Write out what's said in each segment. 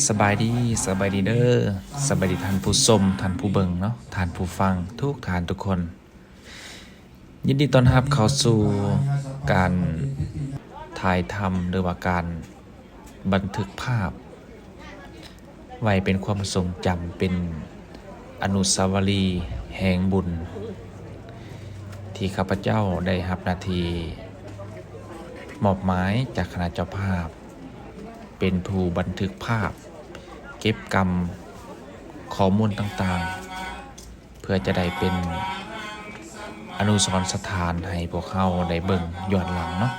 ສະບາຍດີ, ສະບາຍດີເດີ, ສະບາຍດີທ່ານຜູ້ຊົມ, ທ່ານຜູ້ເບິ່ງເນາະ, ທ່ານຜູ້ຟັງທຸກທ່ານທຸກຄົນ. ຍິນດີຕ້ອນຮັບເຂົ້າສູ່ການຖ່າຍທຳ ຫຼືວ່າການບັນທຶກພາບ ໄວ້ເປັນຄວາມຊົງຈຳ, ເປັນອະນຸສາວະລີແຫ່ງບຸນ ທີ່ຂ້າພະເຈົ້າໄດ້ຮັບໜ້າທີ່ມອບໝາຍຈາກຄະນະເຈົ້າພາບ ເປັນຜູ້ບັນທຶກພາບ, ເກັບກຳຂໍ້ມູນຕ່າງໆ ເພື່ອຈະໄດ້ເປັນອະນຸສອນສະຖານໃຫ້ພວກເຮົາໄດ້ເບິ່ງຍ້ອນຫຼັງເນາະ.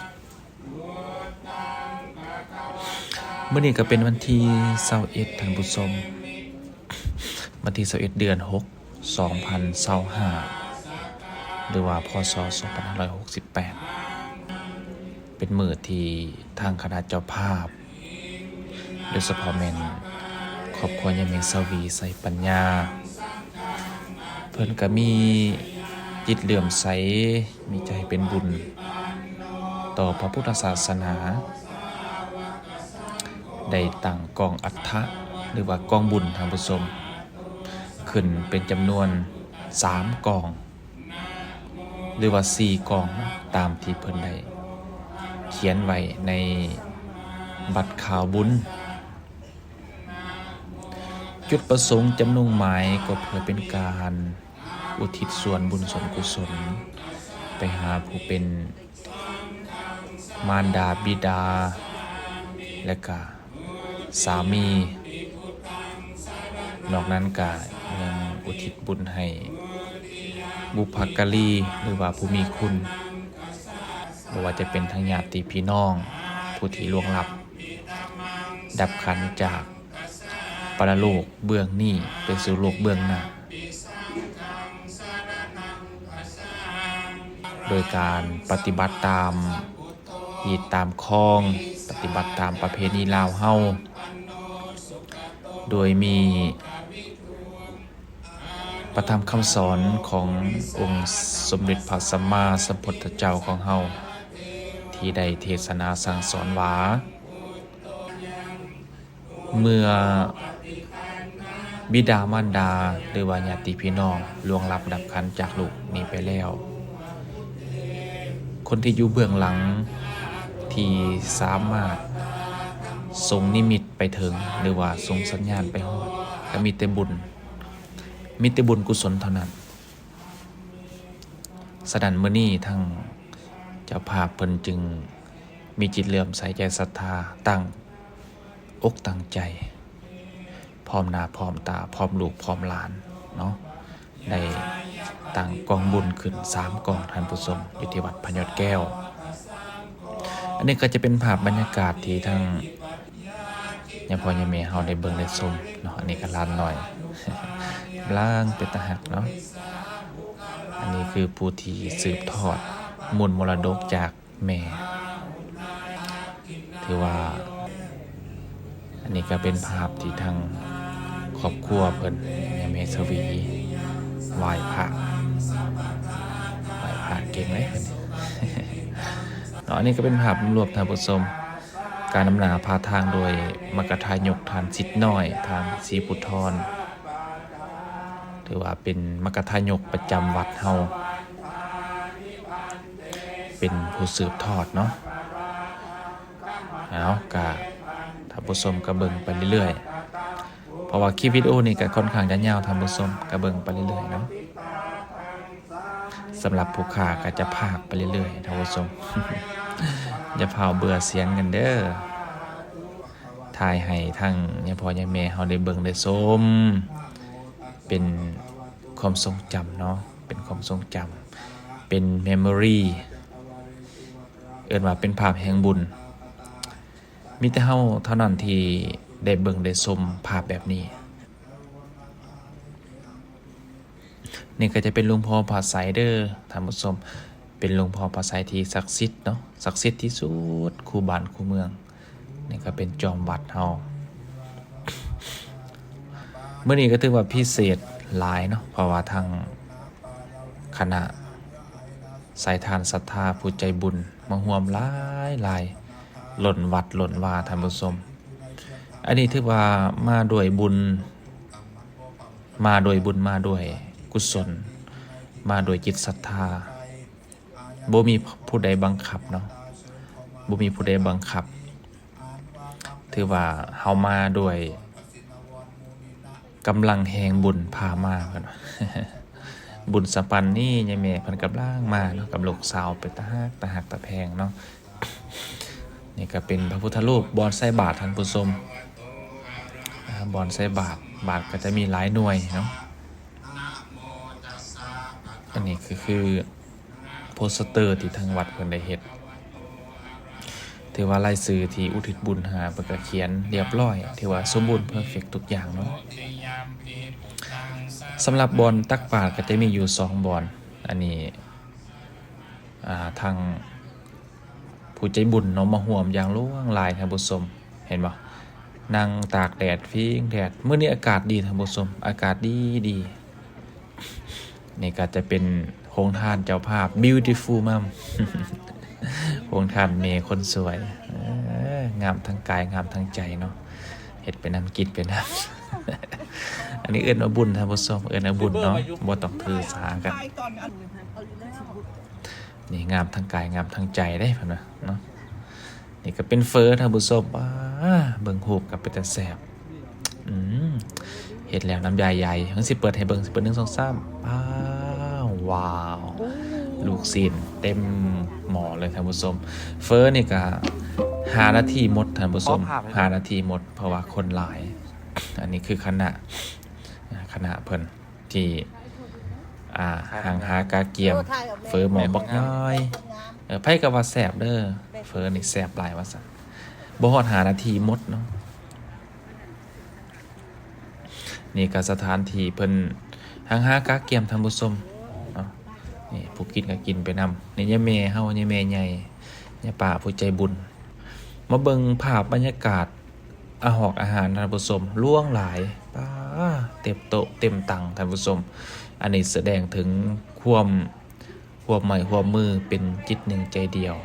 ມື້ນີ້ກໍເປັນວັນທີຊາວເອັດ ທ່ານຜູ້ຊົມ, ວັນທີຊາວເອັດ ເດືອນຫົກ ສອງພັນຊາວຫ້າ ຫຼືວ່າ ພ.ສ. ສອງພັນຫ້າຮ້ອຍຫົກສິບແປດ ເປັນມື້ທີ່ທາງຄະນະເຈົ້າພາບ ໂດຍສະເພາະແມ່ນຄອບຄົວຍາແມ່ສາວີ ໄຊປັນຍາ ເພິ່ນກໍມີຈິດເຫຼື້ອມໃສ, ມີໃຈເປັນບຸນຕໍ່ພະພຸດທະສາສະໜາ, ໄດ້ຕັ້ງກອງອັດຖະ ຫຼືວ່າກອງບຸນ, ທ່ານຜູ້ຊົມ, ຂຶ້ນເປັນຈຳນວນສາມກອງ ຫຼືວ່າສີ່ກອງ ຕາມທີ່ເພິ່ນໄດ້ຂຽນໄວ້ໃນບັດຂ່າວບຸນ. ຈຸດປະສົງຈຳນົງໝາຍກໍເພື່ອເປັນການອຸທິດສ່ວນບຸນສ່ວນກຸສົນໄປຫາຜູ້ເປັນ ມານດາບິດາ ແລະກະສາມີ. ນອກນັ້ນກະຍັງອຸທິດບຸນໃຫ້ບຸບພະກາລີ ຫຼືວ່າຜູ້ມີຄຸນ, ບໍ່ວ່າຈະເປັນທັງຍາດຕິພີ່ນ້ອງ ຜູ້ທີ່ລ່ວງລັບ ດັບຂັນຈາກປະລະໂລກເບື້ອງນີ້ໄປສູ່ໂລກເບື້ອງໜ້າ ໂດຍການປະຕິບັດຕາມຮີດຕາມຄອງ, ປະຕິບັດຕາມປະເພນີລາວເຮົາ, ໂດຍມີ ພະທຳຄຳສອນຂອງອົງສົມເດັດພະສຳມາສຳພຸດທະເຈົ້າຂອງເຮົາ ທີ່ໄດ້ເທດສະໜາສັ່ງສອນວ່າ ເມື່ອບິດາມານດາ ຫຼືວ່າຍາດຕິພີ່ນ້ອງລ່ວງລັບດັບຂັນຈາກໂລກນີ້ໄປແລ້ວ, ຄົນທີ່ຢູ່ເບື້ອງຫຼັງທີ່ສາມາດສົ່ງນິມິດໄປເຖິງ ຫຼືວ່າສົ່ງສັນຍານໄປຮອດ ກໍມີແຕ່ບຸນ ມີແຕ່ບຸນກຸສົນເທົ່ານັ້ນ. ສະນັ້ນ ມື້ນີ້ທາງເຈົ້າພາບເພິ່ນຈຶ່ງມີຈິດເຫຼື້ອມໃສໃຈສັດທາ, ຕັ້ງອົກຕັ້ງໃຈ, ພ້ອມໜ້າພ້ອມຕາ, ພ້ອມລູກພ້ອມຫຼານເນາະ, ໄດ້ຕັ້ງກອງບຸນຂຶ້ນສາມກອງ, ທ່ານຜູ້ຊົມ, ຢູ່ທີ່ວັດພະຍອດແກ້ວ. ອັນນີ້ກໍຈະເປັນພາບບັນຍາກາດທີ່ທາງ ຍາພໍ່ຍາແມ່ເຮົາໄດ້ເບິ່ງໄດ້ຊົມເນາະ. ອັນນີ້ກໍຫຼານນ້ອຍ ກຳລັງເປັນຕາຮັກເນາະ. ອັນນີ້ຄືຜູ້ທີ່ສືບທອດມູນມໍລະດົກຈາກແມ່. ຖືວ່າອັນນີ້ກໍເປັນພາບທີ່ທາງຄອບຄົວເພິ່ນ ຍາແມ່ສະຫວີ ໄຫວ້ພະ, ໄຫວ້ພະເກັ່ງເລີຍເພິ່ນເນາະ. ອັນນີ້ກໍເປັນພາບລວມ, ທ່ານຜູ້ຊົມ. ການນຳໜ້າພາທາງໂດຍມັກກະທາຍົກທ່ານສິດນ້ອຍ ທ່ານສີພູທອນ, ຖືວ່າເປັນມັກກະທາຍົກປະຈຳວັດເຮົາ ເປັນຜູ້ສືບທອດເນາະ. ເອົາ ກະທ່ານຜູ້ຊົມກໍເບິ່ງໄປເລື້ອຍໆ ເພາະວ່າຄລິບວິດີໂອນີ້ກໍຄ່ອນຂ້າງຈະຍາວ, ທ່ານຜູ້ຊົມກໍເບິ່ງໄປເລື້ອຍໆເນາະ. ສຳລັບຜູ້ຂ້າກໍຈະພາກໄປເລື້ອຍໆ ທ່ານຜູ້ຊົມ, ຢ່າຟ້າວເບື່ອສຽງກັນເດີ. ຖ່າຍໃຫ້ທັງຍາພໍ່ຍາແມ່ເຮົາໄດ້ເບິ່ງໄດ້ຊົມ ເປັນຄວາມຊົງຈຳເນາະ, ເປັນຄວາມຊົງຈຳ, ເປັນເມໂມຣີ, ເອີ້ນວ່າເປັນພາບແຫ່ງບຸນ. ມີແຕ່ເຮົາເທົ່ານັ້ນທີ່ໄດ້ເບິ່ງໄດ້ຊົມພາບແບບນີ້. ນີ້ກໍຈະເປັນຫຼວງພໍ່ພະໄຊເດີ ທ່ານຜູ້ຊົມ, ເປັນຫຼວງພໍ່ພະໄຊທີ່ສັກສິດເນາະ, ສັກສິດທີ່ສຸດຄູ່ບ້ານຄູ່ເມືອງ. ນີ້ກໍເປັນຈອມວັດເຮົາ. ມື້ນີ້ກໍຖືວ່າພິເສດຫຼາຍເນາະ, ເພາະວ່າທັງຄະນະສາຍທານສັດທາຜູ້ໃຈບຸນມາຮ່ວມຫຼາຍໆ, ລົ້ນວັດລົ້ນວາ, ທ່ານຜູ້ຊົມ. ອັນນີ້ຖືວ່າມາດ້ວຍບຸນ ມາດ້ວຍບຸນ ມາດ້ວຍກຸສົນ ມາດ້ວຍຈິດສັດທາ ບໍ່ມີຜູ້ໃດບັງຄັບເນາະ ບໍ່ມີຜູ້ໃດບັງຄັບ ຖືວ່າເຮົາມາດ້ວຍກຳລັງແຮງບຸນພາມາ ເພິ່ນວ່າ ບຸນສະປັນນີ້ ຍາຍແມ່ເພິ່ນກຳລັງມາເນາະ ກັບລູກສາວ ເປັນຕາຮັກ ຕາຮັກຕາແພງເນາະ. ນີ້ກໍເປັນພະພຸດທະຮູບບ່ອນໃສ່ບາດທ່ານຜູ້ຊົມ ອາ ບ່ອນໃສ່ບາດ ບາດກໍຈະມີຫຼາຍໜ່ວຍເນາະ. ອັນນີ້ກໍຄືໂປສເຕີທີ່ທາງວັດເພິ່ນໄດ້ເຮັດ ຖືວ່າລາຍຊື່ທີ່ອຸທິດບຸນຫາເພິ່ນກໍຂຽນລຽບລ້ອຍ ຖືວ່າສົມບູນເພີເຟັກທຸກຢ່າງເນາະ. ສຳລັບບ່ອນຕັກບາດກໍຈະມີຢູ່ສອງບ່ອນ ອັນນີ້ ອ່າ ທາງ ຜູ້ໃຈບຸນເນາະ ມາຮ່ວມຢ່າງຫຼວງຫຼາຍທ່ານຜູ້ຊົມ ເຫັນບໍ່ ນັ່ງຕາກແດດພິງແດດ ມື້ນີ້ອາກາດດີທ່ານຜູ້ຊົມ ອາກາດດີໆ. ນີ້ກໍຈະເປັນໂຮງທານເຈົ້າພາບ Beautiful Mom ໂຮງທານແມ່ຄົນສວຍ ເອີ ງາມທັງກາຍງາມທັງໃຈເນາະ ເຮັດໄປນຳກິນໄປນຳ ອັນນີ້ເອີ້ນວ່າບຸນທ່ານຜູ້ຊົມ ເອີ້ນວ່າບຸນເນາະ ບໍ່ຕ້ອງຖືສາກັນ. ນີ້ງາມທັງກາຍງາມທັງໃຈເດ້ເພິ່ນວ່າເນາະ. ນີ້ກໍເປັນເຝີທ່ານຜູ້ຊົມ ອາ ເບິ່ງຮູບກໍເປັນຕາແຊບ ອືມ ເຮັດແລ້ວນ້ຳລາຍໄຫຼ ເຮົາຊິເປີດໃຫ້ເບິ່ງ ຊິເປີດ ໜຶ່ງ ສອງ ສາມ ວ້າວ ວ້າວ ລູກຊີ້ນເຕັມໝໍ້ເລີຍທ່ານຜູ້ຊົມ. ເຝີນີ້ກໍຫ້ານາທີໝົດທ່ານຜູ້ຊົມ ຫ້ານາທີໝົດ ເພາະວ່າຄົນຫຼາຍ. ອັນນີ້ຄືຄະນະ ອາ ຄະນະເພິ່ນ ທີ່ ອ່າ ຫາງຫາກາກຽມ ເຝີໝໍ້ບັກນ້ອຍ ເອີ ໃຜກໍວ່າແຊບເດີ ເຝີນີ້ແຊບຫຼາຍວ່າຊັ້ນ ບໍ່ຮອດຫ້ານາທີໝົດເນາະ. ນີ້ກໍສະຖານທີ່ເພິ່ນຫາງຫາກາກຽມທ່ານຜູ້ຊົມເນາະ. ນີ້ຜູ້ກິນກໍກິນໄປນຳ ນີ້ຍາແມ່ເຮົາ ຍາແມ່ໃຫຍ່ ຍາປ້າຜູ້ໃຈບຸນ ມາເບິ່ງພາບບັນຍາກາດ ອາຫອກອາຫານທ່ານຜູ້ຊົມ ຫຼວງຫຼາຍ ປາ ເຕັມໂຕະເຕັມຕັ່ງທ່ານຜູ້ຊົມ. ອັນນີ້ສະແດງເຖິງຄວາມຮ່ວມໄມ້ຮ່ວມມືເປັນຈິດໜຶ່ງໃຈດຽວ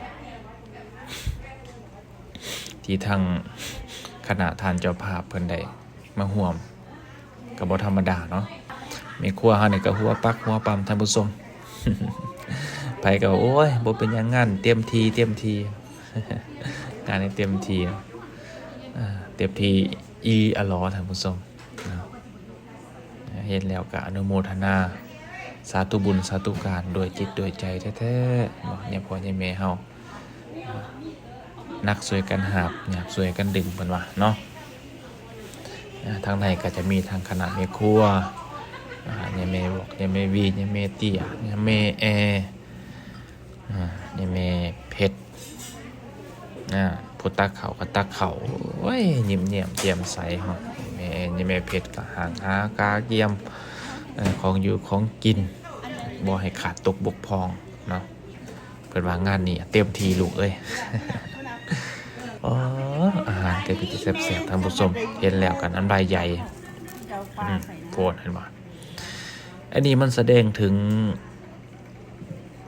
ທີ່ທາງຄະນະທ່ານເຈົ້າພາບເພິ່ນໄດ້ມາຮ່ວມ. ກໍບໍ່ທຳມະດາເນາະ ແມ່ຄົວເຮົານີ້ກໍຫົວປັກຫົວປຳທ່ານຜູ້ຊົມ. ໃຜກໍວ່າ ໂອ້ຍ ບໍ່ເປັນຫຍັງ ງານເຕັມທີ່ ເຕັມທີ່ ງານນີ້ເຕັມທີ່ ເຕັມທີ່ອີ່ຫຼີອະຫຼໍ ທ່ານຜູ້ຊົມເນາະ. ເຫັນແລ້ວກໍອະນຸໂມທະນາ ສາທຸບຸນສາທຸການ ດ້ວຍຈິດດ້ວຍໃຈແທ້ໆເນາະ ຍາພໍ່ຍາແມ່ເຮົາ. ໜັກຊ່ວຍກັນຫາບ ຍາກຊ່ວຍກັນດຶງ ເພິ່ນວ່າເນາະ. ອາ ທາງໃນກໍຈະມີທັງຄະນະແມ່ຄົວ ອາ ຍາແມ່ບວກ ຍາແມ່ວີ ຍາແມ່ເຕ້ຍ ຍາແມ່ແອ ອາ ຍາແມ່ເພັດ ອາ ຜູ້ຕັກເຂົ້າກໍຕັກເຂົ້າ ໂອ້ຍ ຍິ້ມແຍ້ມແຈ່ມໃສເນາະ. ແມ່ ຍາແມ່ເພັດກໍຫາງຫາກາກຽມ ເອີ ຂອງຢູ່ຂອງກິນ ບໍ່ໃຫ້ຂາດຕົກບົກຜ່ອງເນາະ. ເພິ່ນວ່າງານນີ້ເຕັມທີ່ລູກເອີຍ. ອໍ ອາຫານກໍເປັນຕາແຊບໆ ທ່ານຜູ້ຊົມ ເຫັນແລ້ວກໍນ້ຳລາຍໄຫຼ. ອືມ ໂພດ ເຫັນບໍ່? ອັນນີ້ມັນສະແດງເຖິງ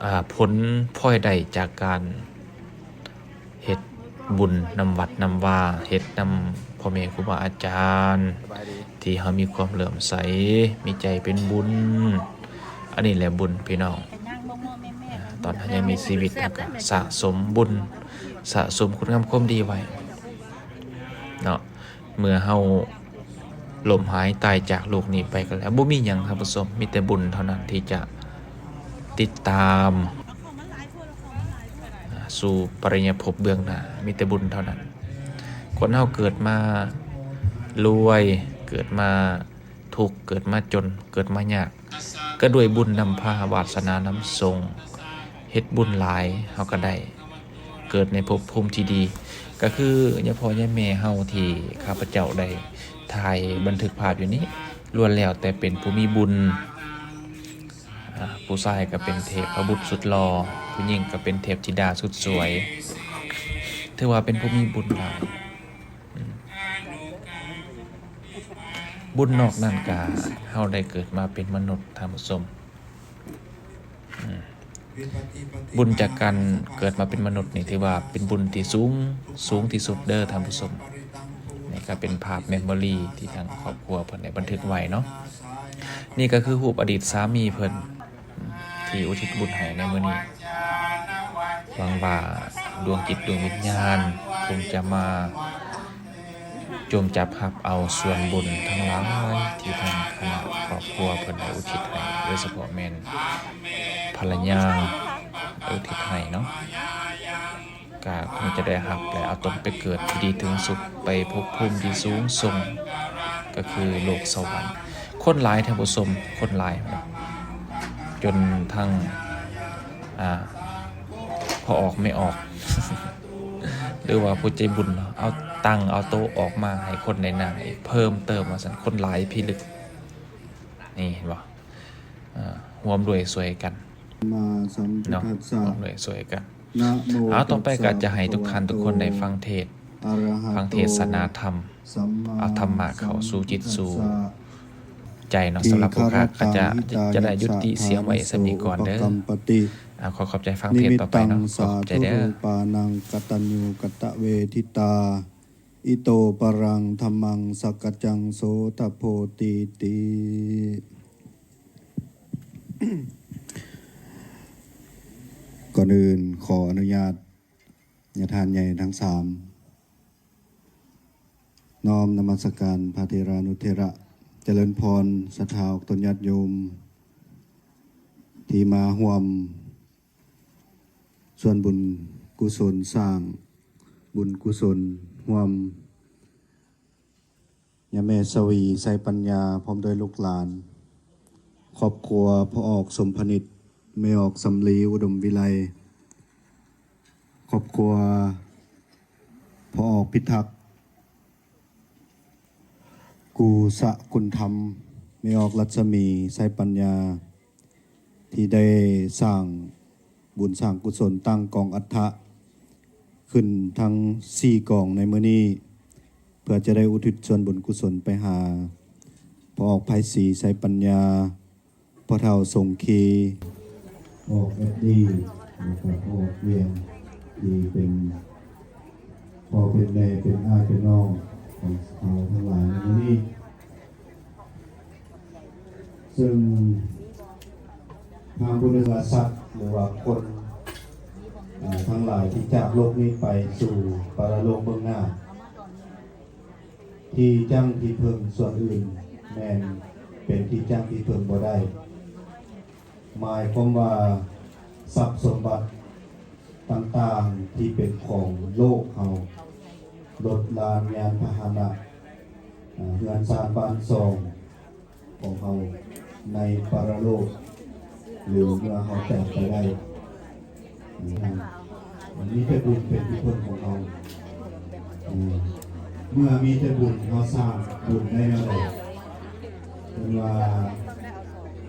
ອ່າ ຜົນພອຍໄດ້ຈາກການ ເຮັດບຸນນຳວັດນຳວາ ເຮັດນຳພໍ່ແມ່ຄູບາອາຈານ ທີ່ເຮົາມີຄວາມເຫຼື້ອມໃສ ມີໃຈເປັນບຸນ. ອັນນີ້ແຫຼະບຸນພີ່ນ້ອງ. ຕອນເຮົາຍັງມີຊີວິດ ເຮົາກໍສະສົມບຸນ ສະສົມຄຸນງາມຄວາມດີໄວ້ເນາະ. ເມື່ອເຮົາ ລົ້ມຫາຍຕາຍຈາກໂລກນີ້ໄປກໍແລ້ວ ບໍ່ມີຫຍັງທ່ານຜູ້ຊົມ ມີແຕ່ບຸນເທົ່ານັ້ນທີ່ຈະຕິດຕາມ ອາ ສູ່ປະລິຍະພົບເບື້ອງໜ້າ ມີແຕ່ບຸນເທົ່ານັ້ນ. ຄົນເຮົາເກີດມາລວຍ ເກີດມາທຸກ ເກີດມາຈົນ ເກີດມາຍາກ ກໍດ້ວຍບຸນນຳພາ ວາດສະໜານຳສົ່ງ ເຮັດບຸນຫຼາຍເຮົາກໍໄດ້ ເກີດໃນພົບພູມທີ່ດີ ກໍຄືຍາພໍ່ຍາແມ່ເຮົາທີ່ຂ້າພະເຈົ້າໄດ້ຖ່າຍບັນທຶກພາບຢູ່ນີ້ ລ້ວນແລ້ວແຕ່ເປັນຜູ້ມີບຸນ. ອາ ຜູ້ຊາຍກໍເປັນເທບພະບຸດສຸດຫຼໍ່ ຜູ້ຍິງກໍເປັນເທບທິດາສຸດສວຍ ຖືວ່າເປັນຜູ້ມີບຸນຫຼາຍ. ອືມ ບຸນນອກນັ້ນກະ ເຮົາໄດ້ເກີດມາເປັນມະນຸດ ທ່ານຜູ້ຊົມ. ອືມ ບຸນຈາກການເກີດມາເປັນມະນຸດນີ້ ຖືວ່າເປັນບຸນທີ່ສູງ ສູງທີ່ສຸດເດີທ່ານຜູ້ຊົມ. ນີ້ກໍເປັນພາບເມມໂມຣີທີ່ທາງຄອບຄົວເພິ່ນໄດ້ບັນທຶກໄວ້ເນາະ. ນີ້ກໍຄືຮູບອະດີດສາມີເພິ່ນ ທີ່ອຸທິດບຸນໃຫ້ໃນມື້ນີ້. ຫວັງວ່າດວງຈິດດວງວິນຍານຄົງຈະມາ ຈົ່ງຈັບຮັບເອົາສ່ວນບຸນທັງຫຼາຍທີ່ທາງຄະນະຄອບຄົວເພິ່ນໄດ້ອຸທິດໃຫ້ ໂດຍສະເພາະແມ່ນພັນລະຍາໄດ້ອຸທິດໃຫ້ເນາະ, ກະຄົງຈະໄດ້ຮັບ ແລະ ເອົາຕົນໄປເກີດທີ່ດີເຖິງສຸກ ໄປພົບພູມທີ່ສູງສົ່ງ ກໍຄືໂລກສະຫວັນ. ຄົນຫຼາຍທ່ານຜູ້ຊົມ, ຄົນຫຼາຍເນາະ, ຈົນທັງ ອ່າ ພໍ່ອອກແມ່ອອກ ຫຼືວ່າຜູ້ໃຈບຸນເນາະ ເອົາຕັ່ງເອົາໂຕະອອກມາໃຫ້ຄົນໄດ້ນັ່ງອີກເພີ່ມເຕີມວ່າຊັ້ນ, ຄົນຫຼາຍພິລຶກ. ນີ້ເຫັນບໍ່? ເອີ ຮ່ວມດ້ວຍຊ່ວຍກັນເນາະ, ຮ່ວມດ້ວຍຊ່ວຍກັນ. ເອົາ ຕໍ່ໄປກໍຈະໃຫ້ທຸກທ່ານທຸກຄົນໄດ້ຟັງເທດ ຟັງເທດສະນາທຳ ເອົາທຳມະເຂົ້າສູ່ຈິດສູ່ ໃຈເນາະ. ສຳລັບຜູ້ຂ້າ ຂ້າຈະ ຈະໄດ້ຢຸດຕິສຽງໄວ້ສ່ຳນີ້ກ່ອນເດີ. ອ່າ ຂໍຂອບໃຈຟັງເທດຕໍ່ໄປເນາະ. ຂອບໃຈເດີ. ປານັງກະຕັນຍູກະຕະເວທິຕາ ອິໂຕປະລັງທຳມັງສັກກະຈັງໂສຕະໂພຕີຕິ. ກ່ອນອື່ນຂໍອະນຸຍາດຍາທ່ານໃຫຍ່ທັງສາມ ນ້ອມນະມັດສະການພະເຖລານຸເຖລະ, ຈະເລີນພອນສັດທາອອກຕົນຍາດໂຍມ ທີ່ມາຮ່ວມສ່ວນບຸນກຸສົນ, ສ້າງບຸນກຸສົນຮ່ວມຍາແມ່ສະຫວີ ໄຊປັນຍາ ພ້ອມດ້ວຍລູກຫຼານ, ຄອບຄົວພໍ່ອອກ ສົມພະນິດ, ແມ່ອອກ ສຳລີ ອຸດົມວິໄລ, ຄອບຄົວພໍ່ອອກ ພິທັກ ກູສະກຸນທຳ, ແມ່ອອກ ລັດສະໝີ ໄຊປັນຍາ ທີ່ໄດ້ສ້າງບຸນສ້າງກຸສົນ, ຕັ້ງກອງອັດຖະຂຶ້ນທັງສີ່ກອງໃນມື້ນີ້ ເພື່ອຈະໄດ້ອຸທິດສ່ວນບຸນກຸສົນໄປຫາພໍ່ອອກ ໄພສີ ໄຊປັນຍາ, ພໍ່ເຖົ້າ ສົງຄີ ອອກແອັດດີ ແລ້ວກໍອອກວຽງ ທີ່ເປັນພໍ່ເປັນແມ່ ເປັນອ້າຍເປັນນ້ອງຂອງເຮົາທັງຫຼາຍໃນມື້ນີ້. ເຊິ່ງທາງບຸນວ່າສັດ ຫຼືວ່າຄົນ ເອີ ທັງຫຼາຍທີ່ຈາກໂລກນີ້ໄປສູ່ປະລະໂລກເບື້ອງໜ້າ ທີ່ຢັ້ງທີ່ເພິ່ງສ່ວນອື່ນແມ່ນເປັນທີ່ຢັ້ງທີ່ເພິ່ງບໍ່ໄດ້. ໝາຍຄວາມວ່າຊັບສົມບັດຕ່າງໆທີ່ເປັນຂອງໂລກເຮົາ, ລົດລານຍານພາຫະນະ, ເຮືອນຊານບ້ານຊ່ອງຂອງເຮົາໃນປະລະໂລກ ຫຼືເມື່ອເຮົາຈາກໄປໄດ້. ມີແຕ່ບຸນເປັນທີ່ເພິ່ງຂອງເຮົາ. ເມື່ອມີແຕ່ບຸນ ເຮົາສ້າງບຸນໄດ້ແນວໃດ? ເພິ່ນວ່າ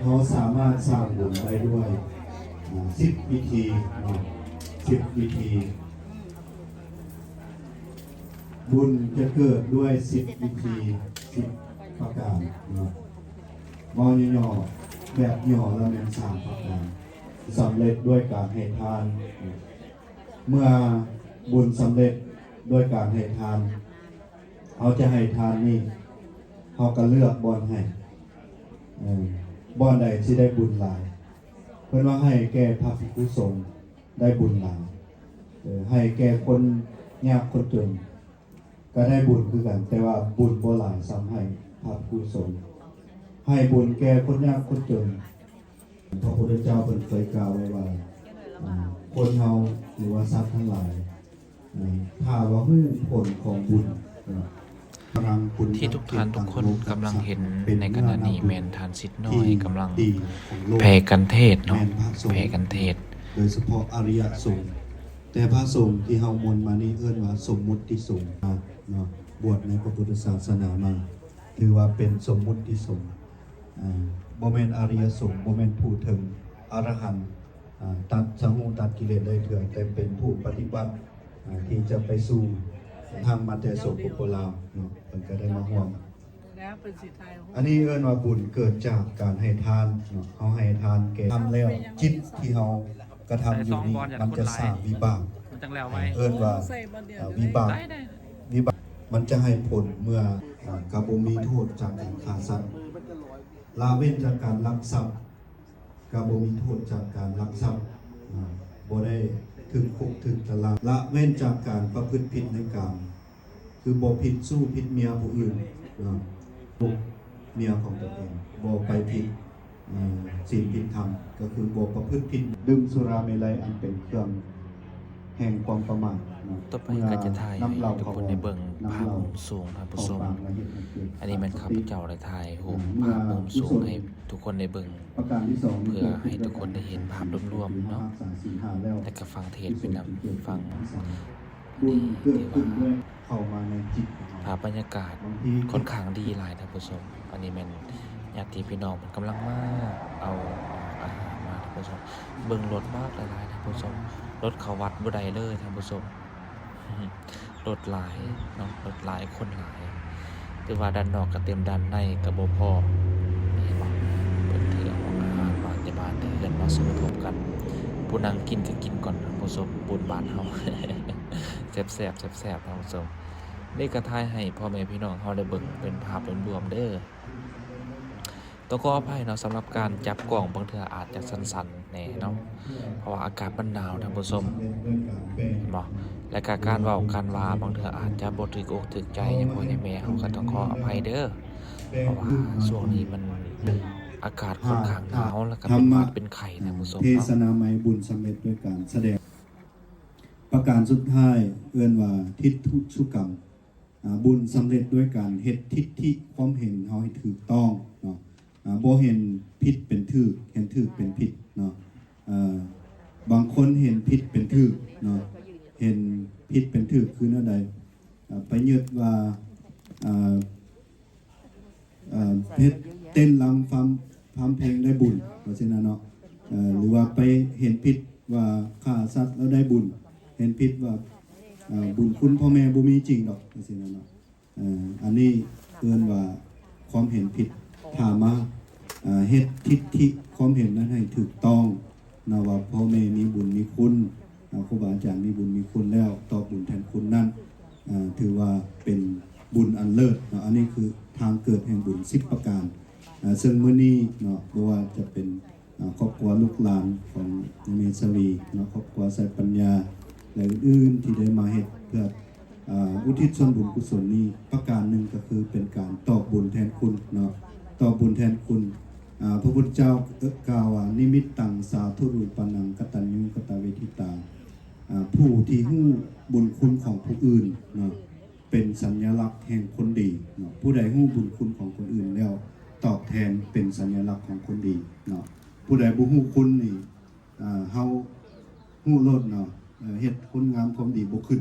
ເຮົາສາມາດສ້າງບຸນໄດ້ດ້ວຍ ອາ ສິບວິທີເນາະ, ສິບວິທີ. ບຸນຈະເກີດດ້ວຍສິບວິທີ ສິບປະການເນາະ. ເວົ້າຫຍໍ້ໆ ແບບຫຍໍ້ລະແມ່ນສາມປະການ. ສຳເລັດດ້ວຍການໃຫ້ທານ. ເມື່ອບຸນສຳເລັດດ້ວຍການໃຫ້ທານ, ເຮົາຈະໃຫ້ທານນີ້ ເຮົາກໍເລືອກບ່ອນໃຫ້, ເອີ ບ່ອນໃດຊິໄດ້ບຸນຫຼາຍ. ເພິ່ນວ່າໃຫ້ແກ່ພະພິກຂຸສົງໄດ້ບຸນຫຼາຍ, ເອີ ໃຫ້ແກ່ຄົນຍາກຄົນຈົນ ກໍໄດ້ບຸນຄືກັນ, ແຕ່ວ່າບຸນບໍ່ຫຼາຍສ່ຳໃຫ້ພະພິກຂຸສົງ. ໃຫ້ບຸນແກ່ຄົນຍາກຄົນຈົນ. ພະພຸດທະເຈົ້າເພິ່ນເຄີຍກ່າວໄວ້ວ່າ ອາ ຄົນເຮົາ ຫຼືວ່າສັດທັງຫຼາຍ ອາ ຖ້າວ່າຮູ້ຜົນຂອງບຸນ ອາ ທີ່ທຸກທ່ານທຸກຄົນກຳລັງເຫັນໃນຂະນະນີ້ແມ່ນທ່ານສິດນ້ອຍກຳລັງແຜ່ກັນເທດເນາະ, ແຜ່ກັນເທດ ໂດຍສະເພາະອະລິຍະສົງ. ແຕ່ພະສົງທີ່ເຮົາມ່ວນມານີ້ເອີ້ນວ່າສົມມຸດຕິສົງເນາະ, ບວດໃນພະພຸດທະສາສະໜາມາ ຖືວ່າເປັນສົມມຸດຕິສົງ, ອາ ບໍ່ແມ່ນອະລິຍະສົງ, ບໍ່ແມ່ນຜູ້ເຖິງອະລະຫັນ, ອາ ຕັດສະຫູຕັດກິເລດໄດ້ເທື່ອ, ແຕ່ເປັນຜູ້ປະຕິບັດ ອາ ທີ່ຈະໄປສູ່ທາງມາແຕ່ ສປປ ລາວເນາະ, ເພິ່ນກໍໄດ້ມາຮ່ວມ. ອັນນີ້ເອີ້ນວ່າບຸນເກີດຈາກການໃຫ້ທານເນາະ, ເຮົາໃຫ້ທານແກ່ທຳແລ້ວ, ຈິດທີ່ເຮົາກະທຳຢູ່ນີ້ ມັນຈະສ້າງວິບາກ, ເອີ້ນວ່າ ເອີ ວິບາກ, ວິບາກ ມັນຈະໃຫ້ຜົນເມື່ອ ອາ ກະບໍ່ມີໂທດຈາກການຂ້າສັດ, ລະເວັ້ນຈາກການລັກຊັບ ກະບໍ່ມີໂທດຈາກການລັກຊັບ, ອາ ບໍ່ໄດ້ຖືກຄຸກຖືກຕາລາງ, ລະເວັ້ນຈາກການປະພຶດຜິດໃນກາມ ຄືບໍ່ຜິດຊູ້ຜິດເມຍຜູ້ອື່ນ ເນາະ ເມຍຂອງຕົນເອງ, ບໍ່ໄປຜິດ ເອີ ສິນຜິດທຳ ກໍຄືບໍ່ປະພຶດຜິດ ດື່ມສຸລາເມໄລອັນເປັນເຄື່ອງແຫ່ງຄວາມປະໝາດເນາະ. ຕໍ່ໄປກໍຈະຖ່າຍໃຫ້ທຸກຄົນໄດ້ເບິ່ງພາບມຸມສູງ ທ່ານຜູ້ຊົມ. ອັນນີ້ແມ່ນຂ້າພະເຈົ້າໄດ້ຖ່າຍຮູບພາບມຸມສູງໃຫ້ທຸກຄົນໄດ້ເບິ່ງ ເພື່ອໃຫ້ທຸກຄົນໄດ້ເຫັນພາບລວມໆເນາະ. ແລ້ວກໍຟັງເທດໄປນຳ ຟັງ ນີ້ຖືວ່າພາບບັນຍາກາດຂ້ອນຂ້າງດີຫຼາຍ ທ່ານຜູ້ຊົມ. ອັນນີ້ແມ່ນຍາດຕິພີ່ນ້ອງເພິ່ນກຳລັງມາເອົາອາຫານມາ ທ່ານຜູ້ຊົມ. ເບິ່ງລົດບັກຫຼາຍໆ ທ່ານຜູ້ຊົມ, ລົດເຂົ້າວັດບໍ່ໄດ້ເລີຍ ທ່ານຜູ້ຊົມ. ລົດຫຼາຍເນາະ, ລົດຫຼາຍ ຄົນຫຼາຍ. ຖືວ່າດ້ານນອກກໍເຕັມ ດ້ານໃນກໍບໍ່ພໍ ເຫັນບໍ່? ເພິ່ນຖືເອົາອາຫານມາແຕ່ບ້ານແຕ່ເຮືອນມາສົມທົບກັນ, ຜູ້ນັ່ງກິນກໍກິນກ່ອນ ທ່ານຜູ້ຊົມ. ບຸນບ້ານເຮົາ ແຊບໆ ແຊບໆ ທ່ານຜູ້ຊົມ. ນີ້ກໍຖ່າຍໃຫ້ພໍ່ແມ່ພີ່ນ້ອງເຮົາໄດ້ເບິ່ງເປັນພາບລວມໆເດີ້. ຕ້ອງຂໍອະໄພເນາະ ສຳລັບການຈັບກ້ອງ ບາງເທື່ອອາດຈະສັ່ນໆແດ່ເນາະ ເພາະວ່າອາກາດມັນໜາວ ທ່ານຜູ້ຊົມ ເຫັນບໍ່? ແລະກະການເວົ້າການວ່າ ບາງເທື່ອອາດຈະບໍ່ຖືກອົກຖືກໃຈຍາພໍ່ຍາແມ່ເຮົາ ກໍຕ້ອງຂໍອະໄພເດີ້. ເພາະວ່າຊ່ວງນີ້ມັນອາກາດຂ້ອນຂ້າງໜາວ ແລະກະເປັນຫວັດເປັນໄຂ້ ທ່ານຜູ້ຊົມເນາະ. ເທດສະໜາໃໝ່ ບຸນສຳເລັດດ້ວຍການສະແດງ. ປະການສຸດທ້າຍເອີ້ນວ່າທິດທຸສຸກຳ. ອາ ບຸນສຳເລັດດ້ວຍການເຮັດທິດທິຄວາມເຫັນເຮົາໃຫ້ຖືກຕ້ອງເນາະ. ອາ ບໍ່ເຫັນຜິດເປັນຖືກ, ເຫັນຖືກເປັນຜິດເນາະ. ເອີ ບາງຄົນເຫັນຜິດເປັນຖືກເນາະ, ເຫັນຜິດເປັນຖືກຄືແນວໃດ? ອາ ໄປຍຶດວ່າ ອາ ເອີ ເຮັດເຕັ້ນລຳຟັງ ຟັງເພງໄດ້ບຸນ ວ່າຊັ້ນນະເນາະ. ເອີ ຫຼືວ່າໄປເຫັນຜິດວ່າຂ້າສັດແລ້ວໄດ້ບຸນ, ເຫັນຜິດວ່າ ເອີ ບຸນຄຸນພໍ່ແມ່ບໍ່ມີຈິງດອກ ວ່າຊັ້ນນະເນາະ. ເອີ ອັນນີ້ເອີ້ນວ່າຄວາມເຫັນຜິດ. ຖ້າມາ ເອີ ເຮັດທິດທິຄວາມເຫັນນັ້ນໃຫ້ຖືກຕ້ອງເນາະ ວ່າພໍ່ແມ່ມີບຸນມີຄຸນ, ເອີ ຄູບາອາຈານມີບຸນມີຄຸນແລ້ວ ຕອບບຸນແທນຄຸນນັ້ນ ເອີ ຖືວ່າເປັນບຸນອັນເລີດເນາະ. ອັນນີ້ຄືທາງເກີດແຫ່ງບຸນສິບປະການ. ເອີ ເຊິ່ງມື້ນີ້ເນາະ ບໍ່ວ່າຈະເປັນ ອາ ຄອບຄົວລູກຫຼານຂອງແມ່ສາວີເນາະ, ຄອບຄົວໄຊປັນຍາ ແລະ ອື່ນໆ ທີ່ໄດ້ມາເຮັດເພື່ອ ອາ ອຸທິດສ່ວນບຸນກຸສົນນີ້ ປະການໜຶ່ງກໍຄືເປັນການຕອບບຸນແທນຄຸນເນາະ, ຕອບບຸນແທນຄຸນ. ອາ ພະພຸດທະເຈົ້າ ເອີ ກ່າວວ່າ ນິມິດຕັງ ສາທຸຣູປານັງ ກະຕັນຍູ ກະຕະເວທິຕາ. ອາ ຜູ້ທີ່ຮູ້ບຸນຄຸນຂອງຜູ້ອື່ນເນາະ ເປັນສັນຍາລັກແຫ່ງຄົນດີເນາະ. ຜູ້ໃດຮູ້ບຸນຄຸນຂອງຄົນອື່ນແລ້ວຕອບແທນ ເປັນສັນຍາລັກຂອງຄົນດີເນາະ. ຜູ້ໃດບໍ່ຮູ້ຄຸນນີ້ ເຮົາຮູ້ໂລດເນາະ, ເຮັດຄຸນງາມຄວາມດີບໍ່ຂຶ້ນ,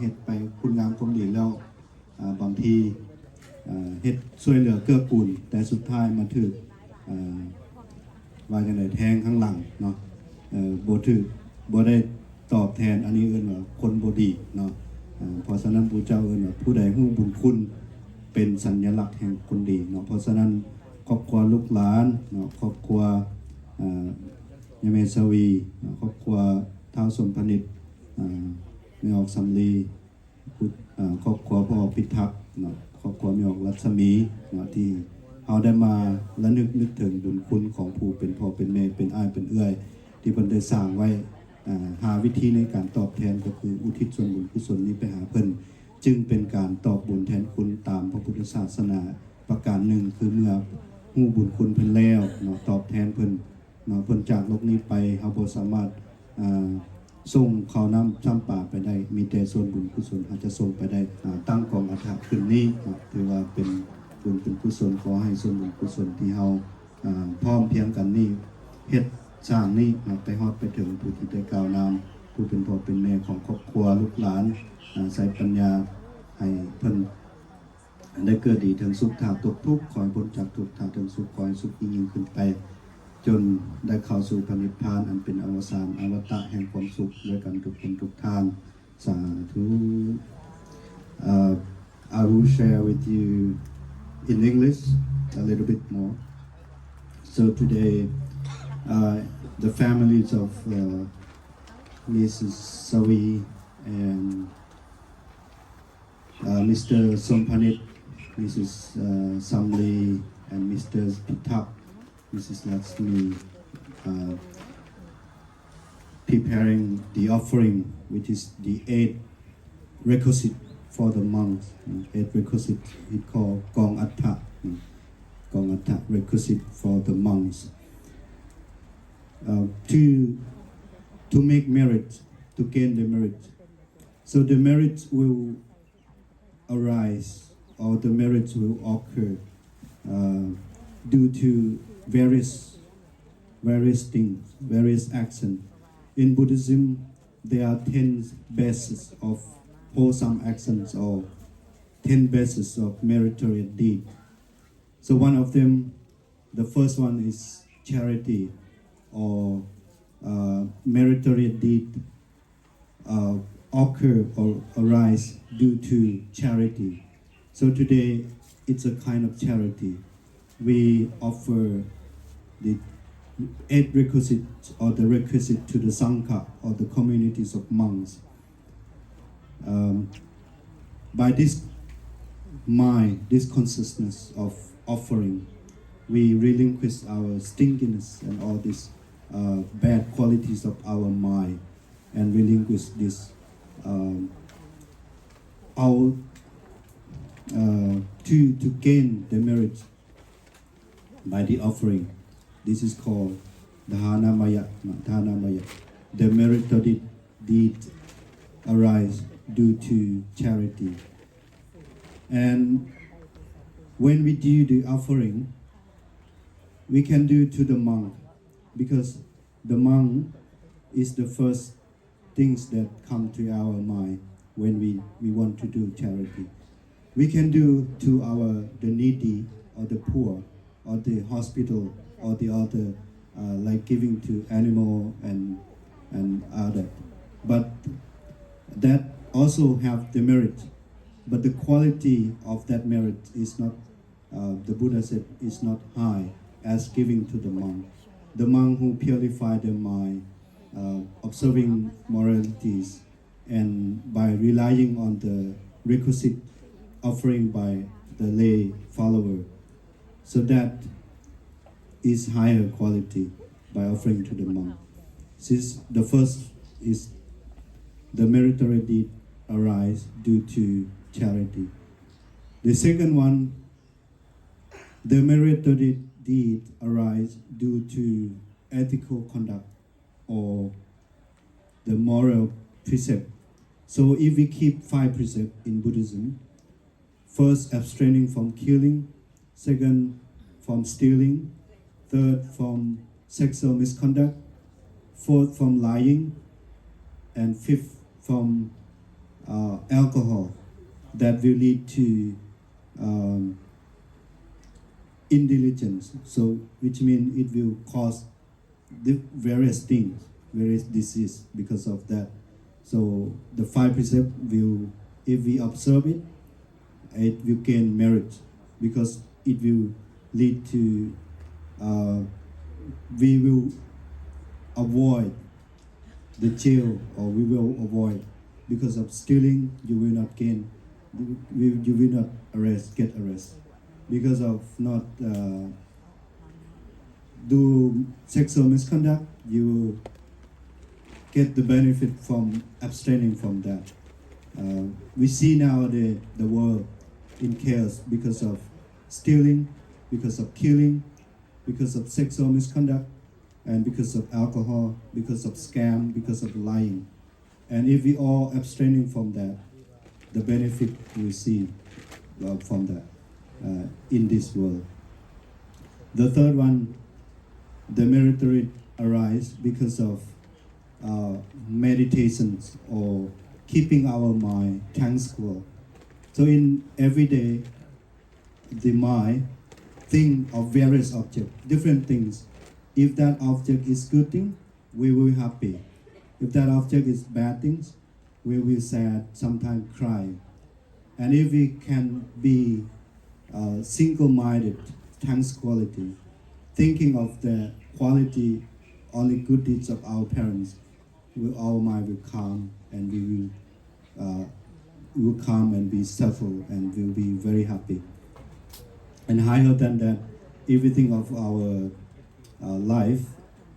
ເຮັດໄປຄຸນງາມຄວາມດີແລ້ວ ບາງທີເຮັດຊ່ວຍເຫຼືອເກື້ອກູນ ແຕ່ສຸດທ້າຍມາຖືກ ວ່າຈັ່ງໃດ ແທງຂ້າງຫຼັງເນາະ, ບໍ່ຖືກ ບໍ່ໄດ້ຕອບແທນ. ອັນນີ້ເອີ້ນວ່າຄົນບໍ່ດີເນາະ. ເພາະສະນັ້ນ ພະເຈົ້າເອີ້ນວ່າ ຜູ້ໃດຮູ້ບຸນຄຸນເປັນສັນຍາລັກແຫ່ງຄົນດີເນາະ. ເພາະສະນັ້ນ ຄອບຄົວລູກຫຼານເນາະ, ຄອບຄົວ ຍາແມ່ສາວີເນາະ, ຄອບຄົວທ້າວສົມພະນິດ, ແມ່ອອກສຳລີ, ຄອບຄົວພໍ່ອອກພິທັກເນາະ, ຄອບຄົວແມ່ອອກລັດສະໝີເນາະ, ທີ່ເຮົາໄດ້ມາລະນຶກນຶກເຖິງບຸນຄຸນຂອງຜູ້ເປັນພໍ່ເປັນແມ່, ເປັນອ້າຍເປັນເອື້ອຍ ທີ່ເພິ່ນໄດ້ສ້າງໄວ້. ຫາວິທີໃນການຕອບແທນ ກໍຄືອຸທິດສ່ວນບຸນກຸສົນນີ້ໄປຫາເພິ່ນ, ຈຶ່ງເປັນການຕອບບຸນແທນຄຸນຕາມພະພຸດທະສາສະໜາ. ປະການໜຶ່ງ ຄືເມື່ອຮູ້ບຸນຄຸນເພິ່ນແລ້ວເນາະ, ຕອບແທນເພິ່ນເນາະ, ເພິ່ນຈາກໂລກນີ້ໄປ, ເຮົາບໍ່ສາມາດ ອ່າ ສົ່ງເຂົ້ານ້ຳຊ້ຳປາໄປໄດ້, ມີແຕ່ສ່ວນບຸນກຸສົນເຮົາຈະສົ່ງໄປໄດ້. ອ່າ ຕັ້ງກອງອັດຖະຂຶ້ນນີ້ເນາະ, ຖືວ່າເປັນບຸນເປັນກຸສົນ. ຂໍໃຫ້ສ່ວນບຸນກຸສົນທີ່ເຮົາ ອ່າ ພ້ອມພຽງກັນນີ້ ເຮັດສ້າງນີ້ເນາະ, ໄປຮອດໄປເຖິງຜູ້ທີ່ໄດ້ກ່າວນາມ ຜູ້ເປັນພໍ່ເປັນແມ່ຂອງຄອບຄົວ ລູກຫຼານ ອ່າ ໃຊ້ປັນຍາ ໃຫ້ເພິ່ນ ໄດ້ເກີດດີເຖິງສຸກ, ຖ້າຕົກທຸກ ຂໍໃຫ້ພົ້ນຈາກທຸກ, ຖ້າເຖິງສຸກ ຂໍໃຫ້ສຸກຍິ່ງໆຂຶ້ນໄປ, ຈົນໄດ້ເຂົ້າສູ່ພະນິບພານ ອັນເປັນອະວະສານ ອະມະຕະແຫ່ງຄວາມສຸກ ດ້ວຍກັນທຸກຄົນທຸກທ່ານ. ສາທຸ. Uh, I will share with you in English a little bit more. So today, uh, the families of, uh, Missus Sawi and Uh, Mister Somphanit, Missus uh, Samli, and Mister Pitak, Missus Laxmi, uh, preparing the offering, which is the eight requisite for the monks. Uh, eight requisite, it called Kong Atha, uh, Kong Atha requisite for the monks. Uh, to to make merit, to gain the merit. So the merit will arise or the merits will occur uh, due to various various things, various actions. In Buddhism, there are ten bases of wholesome actions or ten bases of meritorious deed. So one of them, the first one is charity or uh, meritorious deed uh, occur or arise due to charity. So today, it's a kind of charity. We offer the eight requisites or the requisite to the Sangha or the communities of monks. Um, by this mind, this consciousness of offering, we relinquish our stinginess and all these uh, bad qualities of our mind and relinquish this um, our uh, to to gain the merit by the offering. This is called dhanamaya, dhanamaya. The meritorious deed arise due to charity. And when we do the offering, we can do to the monk because the monk is the first things that come to our mind when we, we want to do charity. We can do to our the needy or the poor or the hospital or the other uh, like giving to animal and and other. But that also have the merit. But the quality of that merit is not uh, the Buddha said is not high as giving to the monk. The monk who purify their mind, uh, observing moralities, and by relying on the requisite offering by the lay follower, so that is higher quality by offering to the monk. Since the first is the meritorious deed arise due to charity. The second one, the meritorious deed arise due to ethical conduct or the moral precept. So if we keep five precepts in Buddhism, first abstaining from killing, second from stealing, third from sexual misconduct, fourth from lying, and fifth from uh, alcohol that will lead to um, indiligence. So, which means it will cause the various things, various disease because of that. So the five precept will, if we observe it, it will gain merit because it will lead to uh, we will avoid the jail or we will avoid because of stealing you will not gain you, you will not arrest get arrest because of not uh, do sexual misconduct, you get the benefit from abstaining from that. Uh, we see now the, the world in chaos because of stealing, because of killing, because of sexual misconduct, and because of alcohol, because of scam, because of lying. And if we all abstaining from that, the benefit we see uh, from that uh, in this world. The third one, the meritorious arise because of uh, meditations or keeping our mind tranquil. So in every day, the mind think of various objects, different things. If that object is good thing, we will happy. If that object is bad things, we will sad, sometimes cry. And if we can be uh, single-minded, thanks quality, thinking of the quality, only good deeds of our parents, we, our mind will calm and we will uh, will come and be settled and will be very happy. And higher than that, everything of our uh, life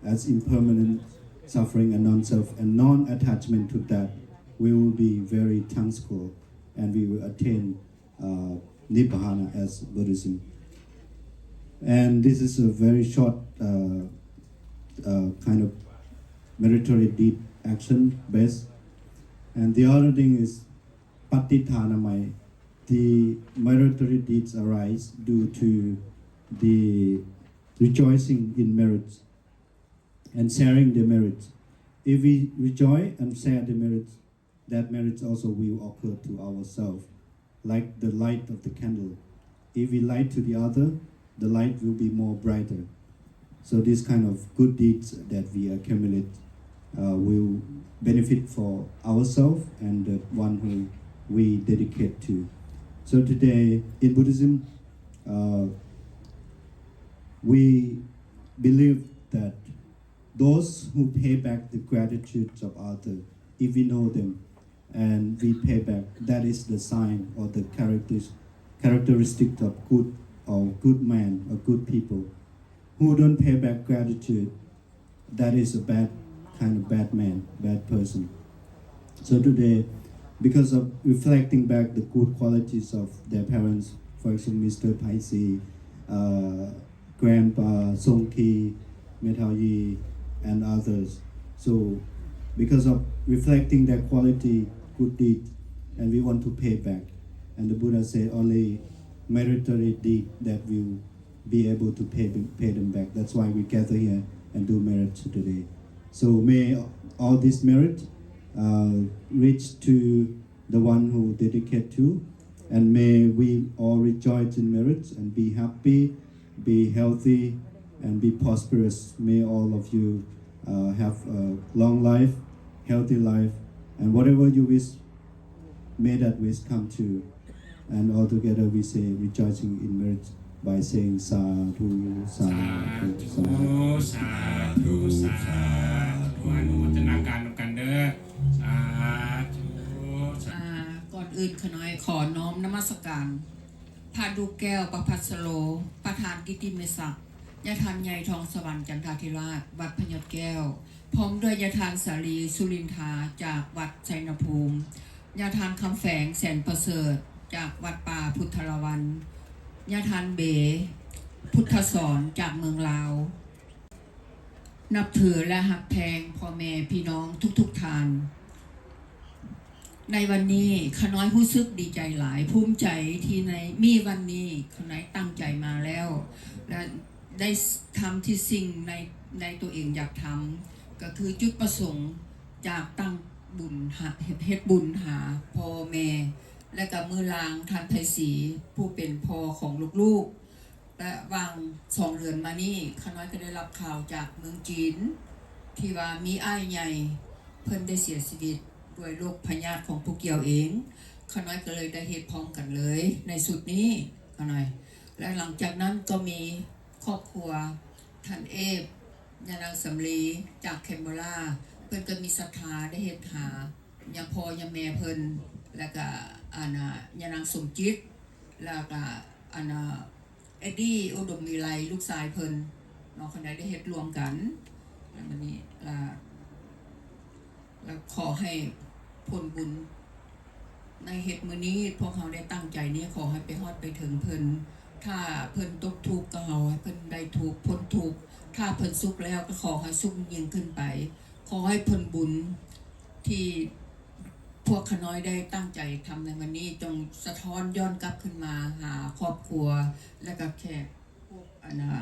as impermanent suffering and non-self and non-attachment to that, we will be very thankful and we will attain uh, Nibbana as Buddhism. And this is a very short uh, uh, kind of meritorious deed action base. And the other thing is pattidhanamai. The meritorious deeds arise due to the rejoicing in merits and sharing the merits. If we rejoice and share the merits, that merits also will occur to ourselves, like the light of the candle. If we light to the other, the light will be more brighter. So these kind of good deeds that we accumulate uh, will benefit for ourselves and the one who we dedicate to. So today in Buddhism, uh, we believe that those who pay back the gratitude of others, if we know them, and we pay back. That is the sign or the characteris- characteristic of good or good man or good people. Who don't pay back gratitude, that is a bad kind of bad man, bad person. So today, because of reflecting back the good qualities of their parents, for example, Mister Paisi, uh, Grandpa, Songki, Metaoyi, and others. So, because of reflecting their quality, good deed, and we want to pay back. And the Buddha said only meritorious deed that will be able to pay, pay them back. That's why we gather here and do merit today. So may all this merit uh, reach to the one who dedicate to, and may we all rejoice in merit and be happy, be healthy, and be prosperous. May all of you uh, have a long life, healthy life, and whatever you wish, may that wish come true. And all together we say rejoicing in merit by saying sadhu, sadhu, sadhu. ສາທຸ ສາທຸ ອະນຸໂມທະນາການນຳກັນເດີ ສາທຸ ສາທຸ. ອ່າ ກ່ອນອື່ນຂ້ານ້ອຍຂໍນ້ອມນະມັດສະການ ພະດຸແກ້ວ ປະພັດສະໂລ ປະທານກິດຕິມະສັກ ຍາທ່ານໃຫຍ່ ທອງສະຫວັນ ຈັນທາທິລາດ ວັດພະຍອດແກ້ວ ພ້ອມດ້ວຍຍາທ່ານສາລີ ສຸລິນທາ ຈາກວັດໄຊນະພູມ, ຍາທ່ານຄຳແຝງ ແສນປະເສີດ ຈາກວັດປ່າພຸດທະລາວັນ, ຍາທ່ານເບ ພຸດທະສອນ ຈາກເມືອງລາວ. ນັບຖື ແລະ ຮັກແພງພໍ່ແມ່ພີ່ນ້ອງທຸກໆທ່ານ. ໃນວັນນີ້ ຂ້ານ້ອຍຮູ້ສຶກດີໃຈຫຼາຍ, ພູມໃຈທີ່ໃນ ມີວັນນີ້ ຂ້ານ້ອຍຕັ້ງໃຈມາແລ້ວ ແລະ ໄດ້ ສ- ທຳທີ່ສິ່ງໃນ ໃນຕົວເອງຢາກທຳ ກໍຄືຈຸດປະສົງຈາກຕັ້ງບຸນຫາ ເຮັດ ເຮັດບຸນຫາພໍ່ແມ່ ແລະ ກະມື້ລາງທ່ານໄພສີ ຜູ້ເປັນພໍ່ຂອງລູກໆ ແລະ ຫວ່າງສອງເດືອນມານີ້ ຂ້ານ້ອຍກໍໄດ້ຮັບຂ່າວຈາກເມືອງຈີນ ທີ່ວ່າມີອ້າຍໃຫຍ່ເພິ່ນໄດ້ເສຍຊີວິດດ້ວຍໂລກພະຍາດຂອງຜູ້ກ່ຽວເອງ. ຂ້ານ້ອຍກໍເລີຍໄດ້ເຮັດພ້ອມກັນເລີຍໃນຊຸດນີ້ ຂ້ານ້ອຍ ແລະ ຫຼັງຈາກນັ້ນກໍມີຄອບຄົວທ່ານເອບ ຍານາງສຳລີ ຈາກແຄມເບີລາ ເພິ່ນກໍມີສັດທາໄດ້ເຮັດຫາຍາພໍ່ຍາແມ່ເພິ່ນ ແລ້ວກະ ອັນນ່າ ຍານາງສົມຈິດ ແລ້ວກະ ອັນນ່າ ເອັດດີ້ ອຸດົມວິໄລ ລູກຊາຍເພິ່ນເນາະ ຄັນໄດ້ ໄດ້ເຮັດລວມກັນ ແລ້ວບັດນີ້ລະ ແລ້ວຂໍໃຫ້ຜົນບຸນໃນເຮັດມື້ນີ້ ພວກເຮົາໄດ້ຕັ້ງໃຈນີ້ ຂໍໃຫ້ໄປຮອດໄປເຖິງເພິ່ນ. ຖ້າເພິ່ນຕົກທຸກ ກໍເຮົາໃຫ້ເພິ່ນໄດ້ທຸກ ພົ້ນທຸກ, ຖ້າເພິ່ນສຸກແລ້ວ ກໍຂໍໃຫ້ສຸກຍິ່ງຂຶ້ນໄປ. ຂໍໃຫ້ຜົນບຸນທີ່ພວກຂ້ານ້ອຍໄດ້ຕັ້ງໃຈທຳໃນວັນນີ້ ຈົ່ງສະທ້ອນຍ້ອນກັບຄືນມາຫາຄອບຄົວ ແລະກະແຂກ ພວກ ອັນນ່າ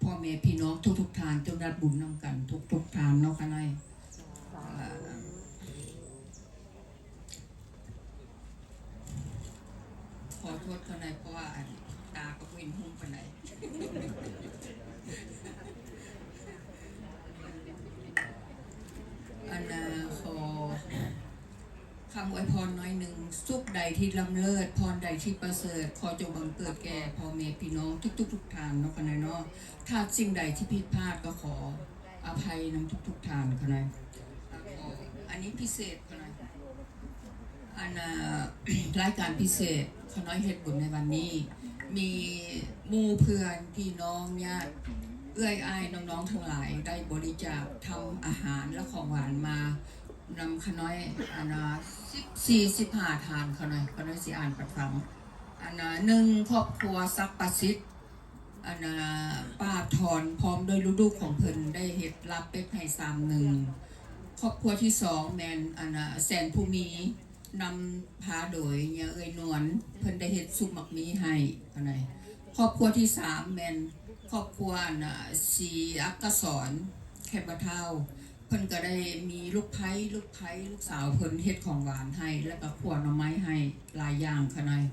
ພໍ່ແມ່ພີ່ນ້ອງທຸກໆທ່ານ ຈົ່ງໄດ້ຮັບບຸນນຳກັນທຸກໆທ່ານເນາະ ຂ້ານ້ອຍ. ຂໍໂທດຂ້ານ້ອຍ ເພາະວ່າ ອັນ ຕາກໍບໍ່ເຫັນຮຸ່ງປານໃດ. ອັນນ່າ ຂໍ ຄຳອວຍພອນໜ້ອຍໜຶ່ງ, ສຸກໃດທີ່ລ້ຳເລີດ, ພອນໃດທີ່ປະເສີດ, ຂໍຈົ່ງບັງເກີດແກ່ພໍ່ແມ່ພີ່ນ້ອງທຸກໆທ່ານເນາະ ຂ້ານ້ອຍເນາະ. ຖ້າສິ່ງໃດທີ່ຜິດພາດກໍຂໍອະໄພນຳທຸກໆທ່ານ ຂ້ານ້ອຍ. ແລ້ວກໍອັນນີ້ພິເສດ ຂ້ານ້ອຍ. ອັນນາ ລາຍການພິເສດ ຂ້ານ້ອຍເຮັດບຸນໃນວັນນີ້ ມີໝູ່ເພື່ອນພີ່ນ້ອງຍາດເອື້ອຍອ້າຍນ້ອງໆທັງຫຼາຍ ໄດ້ບໍລິຈາກທຳອາຫານ ແລະ ຂອງຫວານມານຳຂ້ານ້ອຍ ອັນນາ ສິບສີ່ ສິບຫ້າທ່ານ ຂ້ານ້ອຍ ຂ້ານ້ອຍຊິອ່ານໃຫ້ຟັງ. ອັນນາ ໜຶ່ງ ຄອບຄົວສັກປະສິດ ອັນນາ ປາບທອນ ພ້ອມດ້ວຍລູກໆຂອງເພິ່ນ ໄດ້ເຮັດລາບເປັດໃຫ້ຊາມໜຶ່ງ. ຄອບຄົວທີສອງແມ່ນ ອັນນາ ແສນພູມີ ນຳພາໂດຍຍ່າເອື້ອຍນວນ ເພິ່ນໄດ້ເຮັດຊຸບໝາກມີ້ໃຫ້ ອັນໃດ. ຄອບຄົວທີສາມແມ່ນຄອບຄົວ ອັນນາ ສີອັກກະສອນ ແຄມບະທ້າວ ເພິ່ນກໍໄດ້ມີລູກໃພ້ ລູກໃພ້ ລູກສາວເພິ່ນເຮັດຂອງຫວານໃຫ້ ແລ້ວກໍຂົ້ວໜໍ່ໄມ້ໃຫ້ຫຼາຍຢ່າງຂະໜ່ອຍ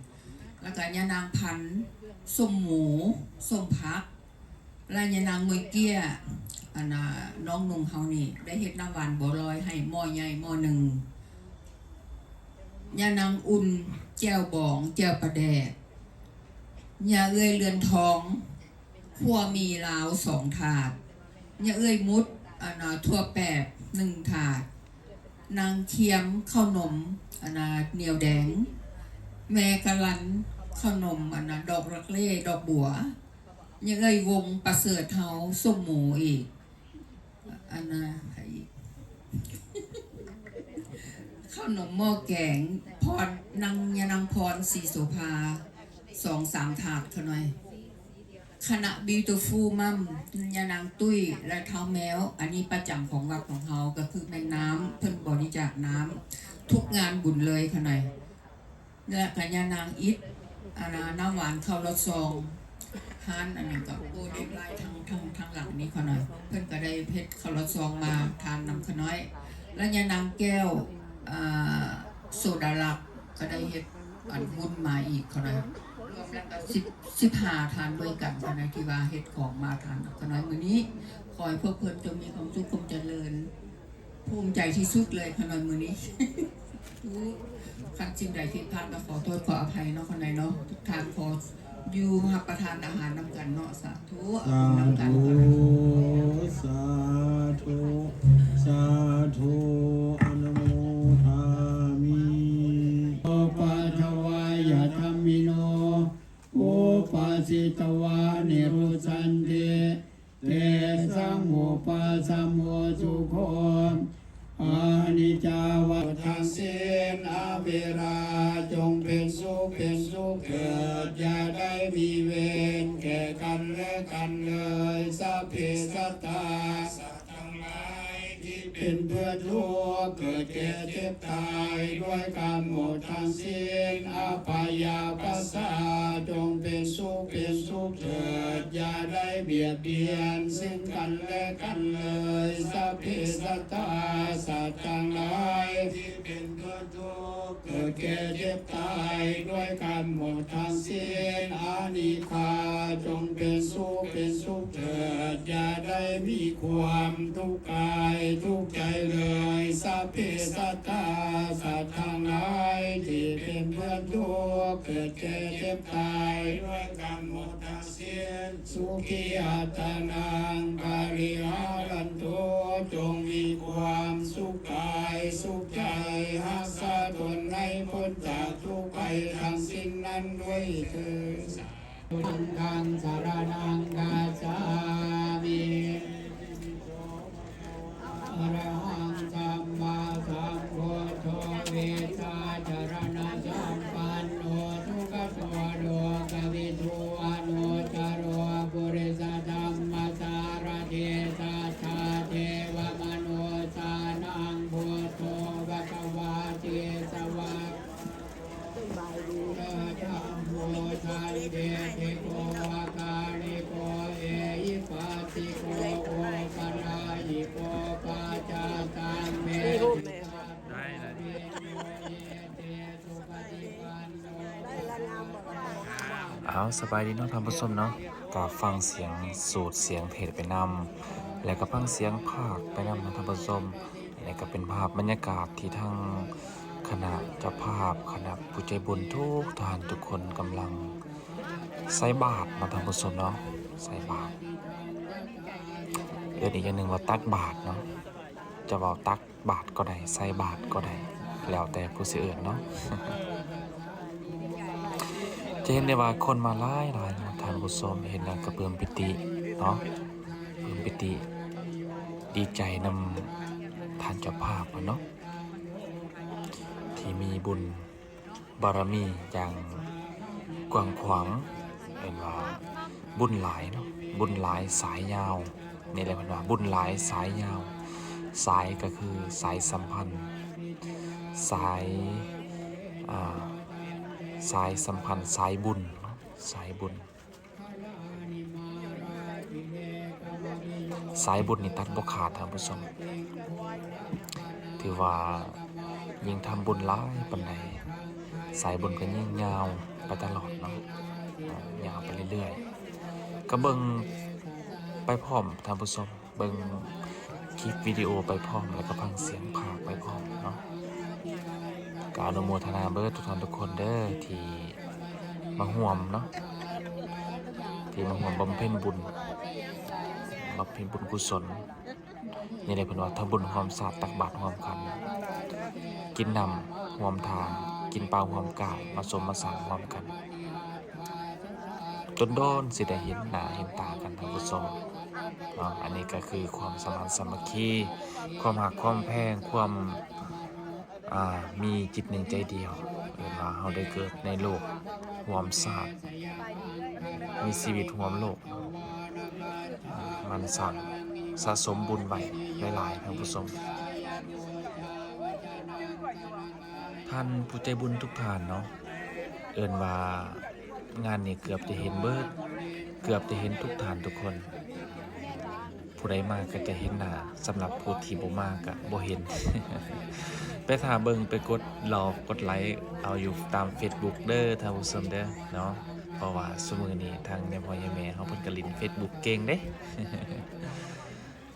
ແລ້ວກໍຍານາງພັນ ສົ້ມໝູ ສົ້ມຜັກ ແລະ ຍານາງເມຍເກ້ຍ ອັນນາ ນ້ອງນຸ່ງເຮົານີ້ ໄດ້ເຮັດນ້ຳຫວານບົວລອຍໃຫ້ໝໍ້ໃຫຍ່ໝໍ້ໜຶ່ງ. ຍານາງອຸ່ນ ແຈ່ວບອງ ແຈ່ວປາແດກ. ຍາເອື້ອຍເຮືອນທອງ ຂົ້ວໝີ່ລາວສອງຖາດ. ຍາເອື້ອຍມຸດ ອັນນາ ຖົ່ວແປບໜຶ່ງຖາດ. ນາງຄຽມ ເຂົ້າໜົມ ອັນນາ ໜຽວແດງ. ແມ່ກະລັນ ເຂົ້າໜົມ ອັນນາ ດອກລັກເລ່ ດອກບົວ. ຍາເອື້ອຍວົງປະເສີດເຮົາ ສົ້ມໝູອີກ ອັນນາ ໃຜອີກ ເຂົ້າໜົມໝໍ້ແກງ ພອນ ນາງ ຍານາງພອນ ສີໂສພາ ສອງສາມຖາດຂະໜ່ອຍ. ຄະນະ Beautiful Mom ຍານາງຕຸ້ຍ ແລະ ທ້າວແມວ ອັນນີ້ປະຈຳຂອງວັດຂອງເຮົາ ກໍຄືແມ່ນນ້ຳ ເພິ່ນບໍລິຈາກນ້ຳທຸກງານບຸນເລີຍຂະໜ່ອຍ. ແລະກະຍານາງອິດ ອັນນາ ນ້ຳຫວານເຂົ້າລອດຊອງ ຮ້ານອັນນັ້ນກໍໂກເດ້ນລາຍທາງ ທາງ ທາງຫຼັງນີ້ຂະນ້ອຍ ເພິ່ນກໍໄດ້ເຮັດເຂົ້າລອດຊອງມາທານນຳຂະນ້ອຍ ແລະຍານາງແກ້ວ ອ່າ ໂສດາລັກ ກໍໄດ້ເຮັດອັນບຸນມາອີກຂະນ້ອຍ ລວມແລ້ວກໍສິບ ສິບຫ້າທ່ານດ້ວຍກັນຂະນ້ອຍ ທີ່ວ່າເຮັດຂອງມາທານນຳຂະນ້ອຍມື້ນີ້. ຂໍໃຫ້ພວກເພິ່ນຈົ່ງມີຄວາມສຸກຄວາມຈະເລີນ ພູມໃຈທີ່ສຸດເລີຍຂະນ້ອຍມື້ນີ້. ຄັນສິ່ງໃດຜິດພາດກໍຂໍໂທດຂໍອະໄພເນາະຂະນ້ອຍເນາະ. ທຸກທ່ານຂໍຢູ່ຮັບປະທານອາຫານນຳກັນເນາະ. ສາທຸ ສາທຸ ອະນຸໂມທາມິ. ໂອປັດຖະວາຍະທຳມິໂນ ອຸປັສສິຕວານິລຸດສັນຕິ ເຕສັງອຸປະສະໂມສຸໂຂ ອະນິດຈາວັດ ທັງສິ້ນ ອະເວລາ ຈົ່ງເປັນສຸກເປັນສຸກເທີດ ຢ່າໄດ້ມີເວນແກ່ກັນແລະກັນເລີຍ. ສັບເພສັດຕາ ສັດທັງຫຼາຍທີ່ເປັນເພື່ອນທຸກ ເກີດແກ່ເຈັບຕາຍ ດ້ວຍກັນໝົດທັງສິ້ນ. ອະພະຍາປັດສາ ຈົ່ງເປັນສຸກເປັນສຸກເທີດ ຢ່າໄດ້ບຽດບຽນຊຶ່ງກັນແລະກັນເລີຍ. ສັບເພສັດຕາ ສັດທັງຫຼາຍທີ່ເປັນເພື່ອນທຸກ ເກີດແກ່ເຈັບຕາຍ ດ້ວຍກັນໝົດທັງສິ້ນ. ອະນິກຂາ ຈົ່ງເປັນສຸກເປັນສຸກເທີດ ຢ່າໄດ້ມີຄວາມທຸກກາຍທຸກໃຈເລີຍ. ສັບເພສັດຕາ ສັດທັງຫຼາຍທີ່ເປັນເພື່ອນທຸກ ເກີດແກ່ເຈັບຕາຍ ດ້ວຍກັນໝົດທັງ ສິນ ສຸຂີອັດຕານັງ ປະລິຫາຣັນຕຸ ຈົ່ງມີຄວາມສຸກກາຍສຸກໃຈ ຮັກສາຕົນໃຫ້ພົ້ນຈາກທຸກໄພທັງສິ້ນນັ້ນດ້ວຍເທີ້ນ. ສາທຸ. ບຸດທັງສະລະນັງ ຄັດສາມິ. ອະລະຫັງ ສຳມາສຳພຸດໂທ ວິຊາຈາລະນະສຳປັນໂນ ສຸກະໂຕ ໂລກະວິທູ ອະນຸດຕະໂລ ປຸລິສະທຳມະສາລະຖີ ສັດຖາເທວະມະນຸດສານັງ ພຸດໂທ ພະຄະວາຕິ ສະວາ ສະວາກະໂຕ ທຳໂມ ສັນທິດຖິໂກ ອາກາລິໂກ ເອຫິປັດ ສິໂກ ໂອປະນາຍິໂກ ປັດຈາຕັງ ເມ ໄດ້ລະ ອ້າວ ສະບາຍດີເນາະທ່ານຜູ້ຊົມເນາະ ກະຟັງສຽງສູດສຽງເທດໄປນຳ ແລະກະຟັງສຽງພາກໄປນຳເນາະທ່ານຜູ້ຊົມ. ແລະກະເປັນພາບບັນຍາກາດທີ່ທາງຄະນະເຈົ້າພາບ ຄະນະຜູ້ໃຈບຸນທຸກທ່ານທຸກຄົນກຳລັງໃສ່ບາດເນາະທ່ານຜູ້ຊົມເນາະ ໃສ່ບາດ ເອີ້ນອີກຢ່າງໜຶ່ງວ່າຕັກບາດເນາະ ຈະເວົ້າຕັກ ບາດກໍໄດ້ ໃສ່ບາດກໍໄດ້ ແລ້ວແຕ່ຜູ້ຊິເອີ້ນເນາະ. ຈະເຫັນໄດ້ວ່າຄົນມາຫຼາຍໆເນາະທ່ານຜູ້ຊົມ, ເຫັນແລ້ວກໍປຶ້ມປີຕິເນາະ, ປຶ້ມປີຕິ ດີໃຈນຳທ່ານເຈົ້າພາບເພິ່ນເນາະ ທີ່ມີບຸນ ບາລະມີຢ່າງກວ້າງຂວາງ, ເອີ້ນວ່າບຸນຫຼາຍເນາະ, ບຸນຫຼາຍສາຍຍາວ. ນີ້ແຫຼະເພິ່ນວ່າບຸນຫຼາຍສາຍຍາວ, ສາຍກໍຄືສາຍສຳພັນ, ສາຍ ອ່າ ສາຍສຳພັນ, ສາຍບຸນເນາະ, ສາຍບຸນ. ສາຍບຸນນີ້ຕັດບໍ່ຂາດທ່ານຜູ້ຊົມ, ຖືວ່າຍິ່ງທຳບຸນຫຼາຍປານໃດ ສາຍບຸນກໍຍິ່ງຍາວໄປຕະຫຼອດເນາະ, ຍາວໄປເລື້ອຍໆ. ກໍເບິ່ງໄປພ້ອມທ່ານຜູ້ຊົມ, ເບິ່ງຄລິບວິດີໂອໄປພ້ອມ ແລ້ວກໍຟັງສຽງພາກໄປພ້ອມເນາະ. ກໍອະນຸໂມທະນາເບີດທຸກທ່ານທຸກຄົນເດີ ທີ່ມາຮ່ວມເນາະ, ທີ່ມາຮ່ວມບຳເພັນບຸນ ບຳເພັນບຸນກຸສົນ. ນີ້ແຫຼະເພິ່ນວ່າທຳບຸນຮ່ວມຊາດ ຕັກບາດຮ່ວມຂັນ ກິນນ້ຳຮ່ວມທ່າ ກິນປາຮ່ວມກາ ມາສົມມາສານຮ່ວມກັນ. ດົນໆຊິໄດ້ເຫັນໜ້າເຫັນຕາກັນທ່ານຜູ້ຊົມເນາະ. ອັນນີ້ກໍຄືຄວາມສະໝັກສະມັກຄີ ຄວາມຮັກຄວາມແພງ ຄວາມ ອ່າ ມີຈິດໜຶ່ງໃຈດຽວ, ເອີ້ນວ່າເຮົາໄດ້ເກີດໃນໂລກຮ່ວມຊາດ ມີຊີວິດຮ່ວມໂລກ, ມັນສ້າງສະສົມບຸນໄວ້ຫຼາຍໆ ທ່ານຜູ້ຊົມ. ທ່ານຜູ້ໃຈບຸນທຸກທ່ານເນາະ, ເອີ້ນວ່າ ງານນີ້ເກືອບຈະເຫັນເບີດ, ເກືອບຈະເຫັນທຸກທ່ານທຸກຄົນ. ຜູ້ໃດມາກໍຈະເຫັນໜ້າ, ສຳລັບຜູ້ທີ່ບໍ່ມາກໍບໍ່ເຫັນ. ໄປຖ້າເບິ່ງ, ໄປກົດລອກກົດໄລເອົາຢູ່ຕາມເຟສບຸກເດີທ່ານຜູ້ຊົມເດີເນາະ, ເພາະວ່າຊຸມື້ນີ້ທາງຍາຍພໍ່ຍາຍແມ່ເຮົາເພິ່ນກໍຫຼິ້ນເຟສບຸກເກັ່ງເດ້.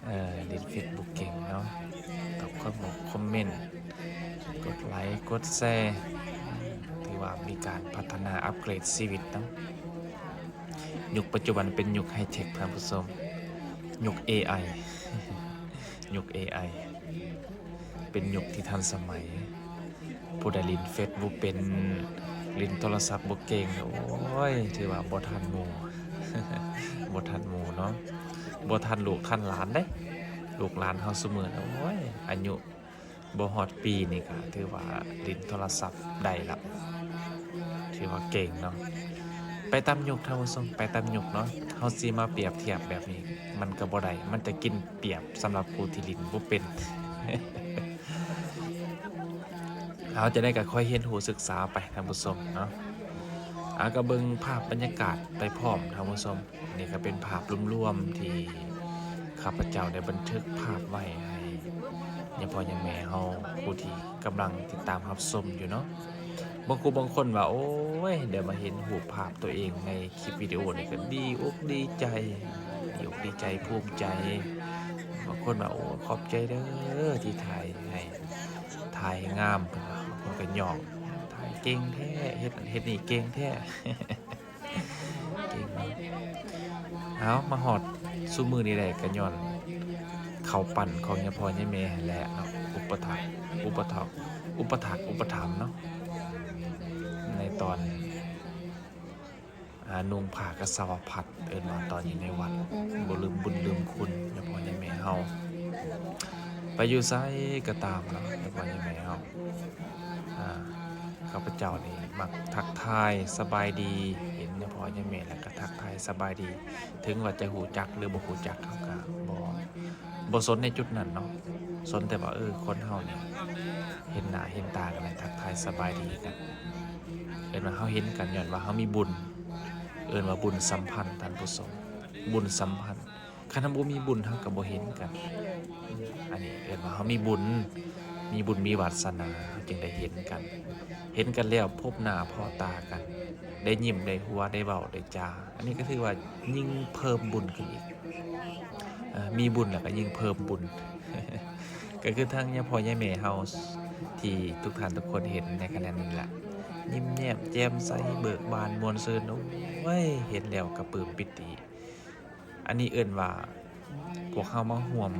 ເອີ ຫຼິ້ນເຟສບຸກເກັ່ງເນາະ, ຕອບຄອມເມັນ ຄອມເມັນ ກົດໄລ ກົດແຊ, ຖືວ່າມີການພັດທະນາອັບເກຣດຊີວິດເນາະ. ຍຸກປັດຈຸບັນເປັນຍຸກໄຮເທັກທ່ານຜູ້ຊົມ, ຍຸກເອໄອ ຍຸກເອໄອ ເປັນຍຸກທີ່ທັນສະໄໝ. ຜູ້ໃດຫຼິ້ນເຟສບໍ່ເປັນ, ຫຼິ້ນໂທລະສັບບໍ່ເກັ່ງ, ໂອ້ຍ ຖືວ່າບໍ່ທັນໝູ່, ບໍ່ທັນໝູ່ເນາະ, ບໍ່ທັນລູກທັນຫຼານເດ້. ລູກຫຼານເຮົາຊຸມື້ນີ້ ໂອ້ຍ ອາຍຸບໍ່ຮອດປີນີ້ກໍຖືວ່າຫຼິ້ນໂທລະສັບໄດ້ລະ, ຖືວ່າເກັ່ງເນາະ. ໄປຕາມຍຸກທ່ານຜູ້ຊົມ, ໄປຕາມຍຸກເນາະ. ເຮົາຊິມາປຽບທຽບແບບນີ້ ມັນກໍບໍ່ໄດ້, ມັນຈະກິນປຽບສຳລັບຜູ້ທີ່ຫຼິ້ນບໍ່ເປັນ. ເອົາ ຈັ່ງໃດກໍຄ່ອຍຮຽນຮູ້ສຶກສາໄປທ່ານຜູ້ຊົມເນາະ. ເອົາ ກໍເບິ່ງພາບບັນຍາກາດໄປພ້ອມທ່ານຜູ້ຊົມ. ນີ້ກໍເປັນພາບລວມໆທີ່ຂ້າພະເຈົ້າໄດ້ບັນທຶກພາບໄວ້ໃຫ້ຍາພໍ່ຍາແມ່ເຮົາ ຜູ້ທີ່ກຳລັງຕິດຕາມຮັບຊົມຢູ່ເນາະ. ບາງຄົນ ບາງຄົນວ່າ ໂອ້ຍ ໄດ້ມາເຫັນຮູບພາບຕົວເອງໃນຄລິບວິດີໂອນີ້ກໍດີອົກດີໃຈ, ດີອົກດີໃຈ ພູມໃຈ. ບາງຄົນວ່າ ໂອ້ ຂອບໃຈເດີທີ່ຖ່າຍໃຫ້, ຖ່າຍໃຫ້ງາມ, ເພິ່ນກໍຍ້ອງ, ຖ່າຍເກັ່ງແທ້, ເຮັດນັ້ນເຮັດນີ້ເກັ່ງແທ້. ເກັ່ງເນາະ. ເອົາ ມາຮອດຊຸມື້ນີ້ໄດ້ກໍຍ້ອນເຂົ້າປັ້ນຂອງຍາພໍ່ຍາແມ່ຫັ້ນແຫຼະເນາະ, ອຸປະຖາກ ອຸປະຖາກ ອຸປະຖາກ ອຸປະຖຳເນາະ ໃນຕອນ ອ່າ ນຸ່ງຜ້າກະສາວະພັດ, ເອີ້ນວ່າຕອນຢູ່ໃນວັດ ບໍ່ລືມບຸນລືມຄຸນຍາພໍ່ຍາແມ່ເຮົາ. ໄປຢູ່ໃສກໍຕາມເນາະ ຍາພໍ່ຍາແມ່ເຮົາ, ອ່າ ຂ້າພະເຈົ້ານີ້ມັກທັກທາຍສະບາຍດີ, ເຫັນຍາພໍ່ຍາແມ່ແລ້ວກໍທັກທາຍສະບາຍດີ, ເຖິງວ່າຈະຮູ້ຈັກຫຼືບໍ່ຮູ້ຈັກ ເຮົາກໍບໍ່ ບໍ່ສົນໃນຈຸດນັ້ນເນາະ, ສົນແຕ່ວ່າ ເອີ ຄົນເຮົານີ້ເຫັນໜ້າເຫັນຕາກັນແລ້ວທັກທາຍສະບາຍດີກັນ. ເອີ້ນວ່າເຮົາເຫັນກັນຍ້ອນວ່າເຮົາມີບຸນ, ເອີ້ນວ່າບຸນສຳພັນທ່ານຜູ້ຊົມ, ບຸນສຳພັນ. ຄັນເຮົາບໍ່ມີບຸນເຮົາກໍບໍ່ເຫັນກັນ. ອັນນີ້ເອີ້ນວ່າເຮົາມີບຸນ, ມີບຸນມີວາສະໜາ ເຮົາຈຶ່ງໄດ້ເຫັນກັນ. ເຫັນກັນແລ້ວພົບໜ້າພໍ້ຕາກັນ, ໄດ້ຍິ້ມ ໄດ້ຫົວ ໄດ້ເວົ້າ ໄດ້ຈາ, ອັນນີ້ກໍຖືວ່າຍິ່ງເພີ່ມບຸນຂຶ້ນອີກ. ເອີ ມີບຸນແລ້ວກໍຍິ່ງເພີ່ມບຸນ. ກໍຄືທາງຍາພໍ່ຍາແມ່ເຮົາ ທີ່ທຸກທ່ານທຸກຄົນເຫັນໃນຂະນະນີ້ລະ, ຍິ້ມແຍ້ມແຈ່ມໃສ ເບີກບານມ່ວນຊື່ນ, ໂອ້ຍ ເຫັນແລ້ວກະປຶ້ມປີຕິ. ອັນນີ້ເອີ້ນວ່າພວກເຮົາມາຮ່ວມ,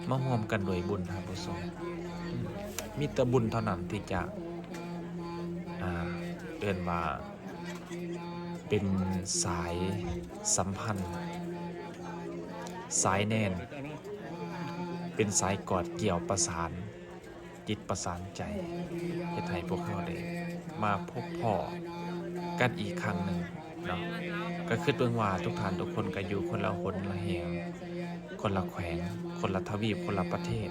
ມາຮ່ວມກັນດ້ວຍບຸນທ່ານຜູ້ຊົມ. ມີແຕ່ບຸນເທົ່ານັ້ນທີ່ຈະ ອ່າ ເອີ້ນວ່າເປັນສາຍສຳພັນ ສາຍແໜ້ນ ເປັນສາຍກອດກ່ຽວປະສານ ຈິດປະສານໃຈ ເຮັດໃຫ້ພວກເຮົາໄດ້ມາພົບພໍ້ກັນອີກຄັ້ງໜຶ່ງເນາະ. ກໍຄິດເບິ່ງວ່າທຸກທ່ານທຸກຄົນກໍຢູ່ຄົນລະຫົນລະແຫ່ງ ຄົນລະແຂວງ ຄົນລະທະວີບ ຄົນລະປະເທດ.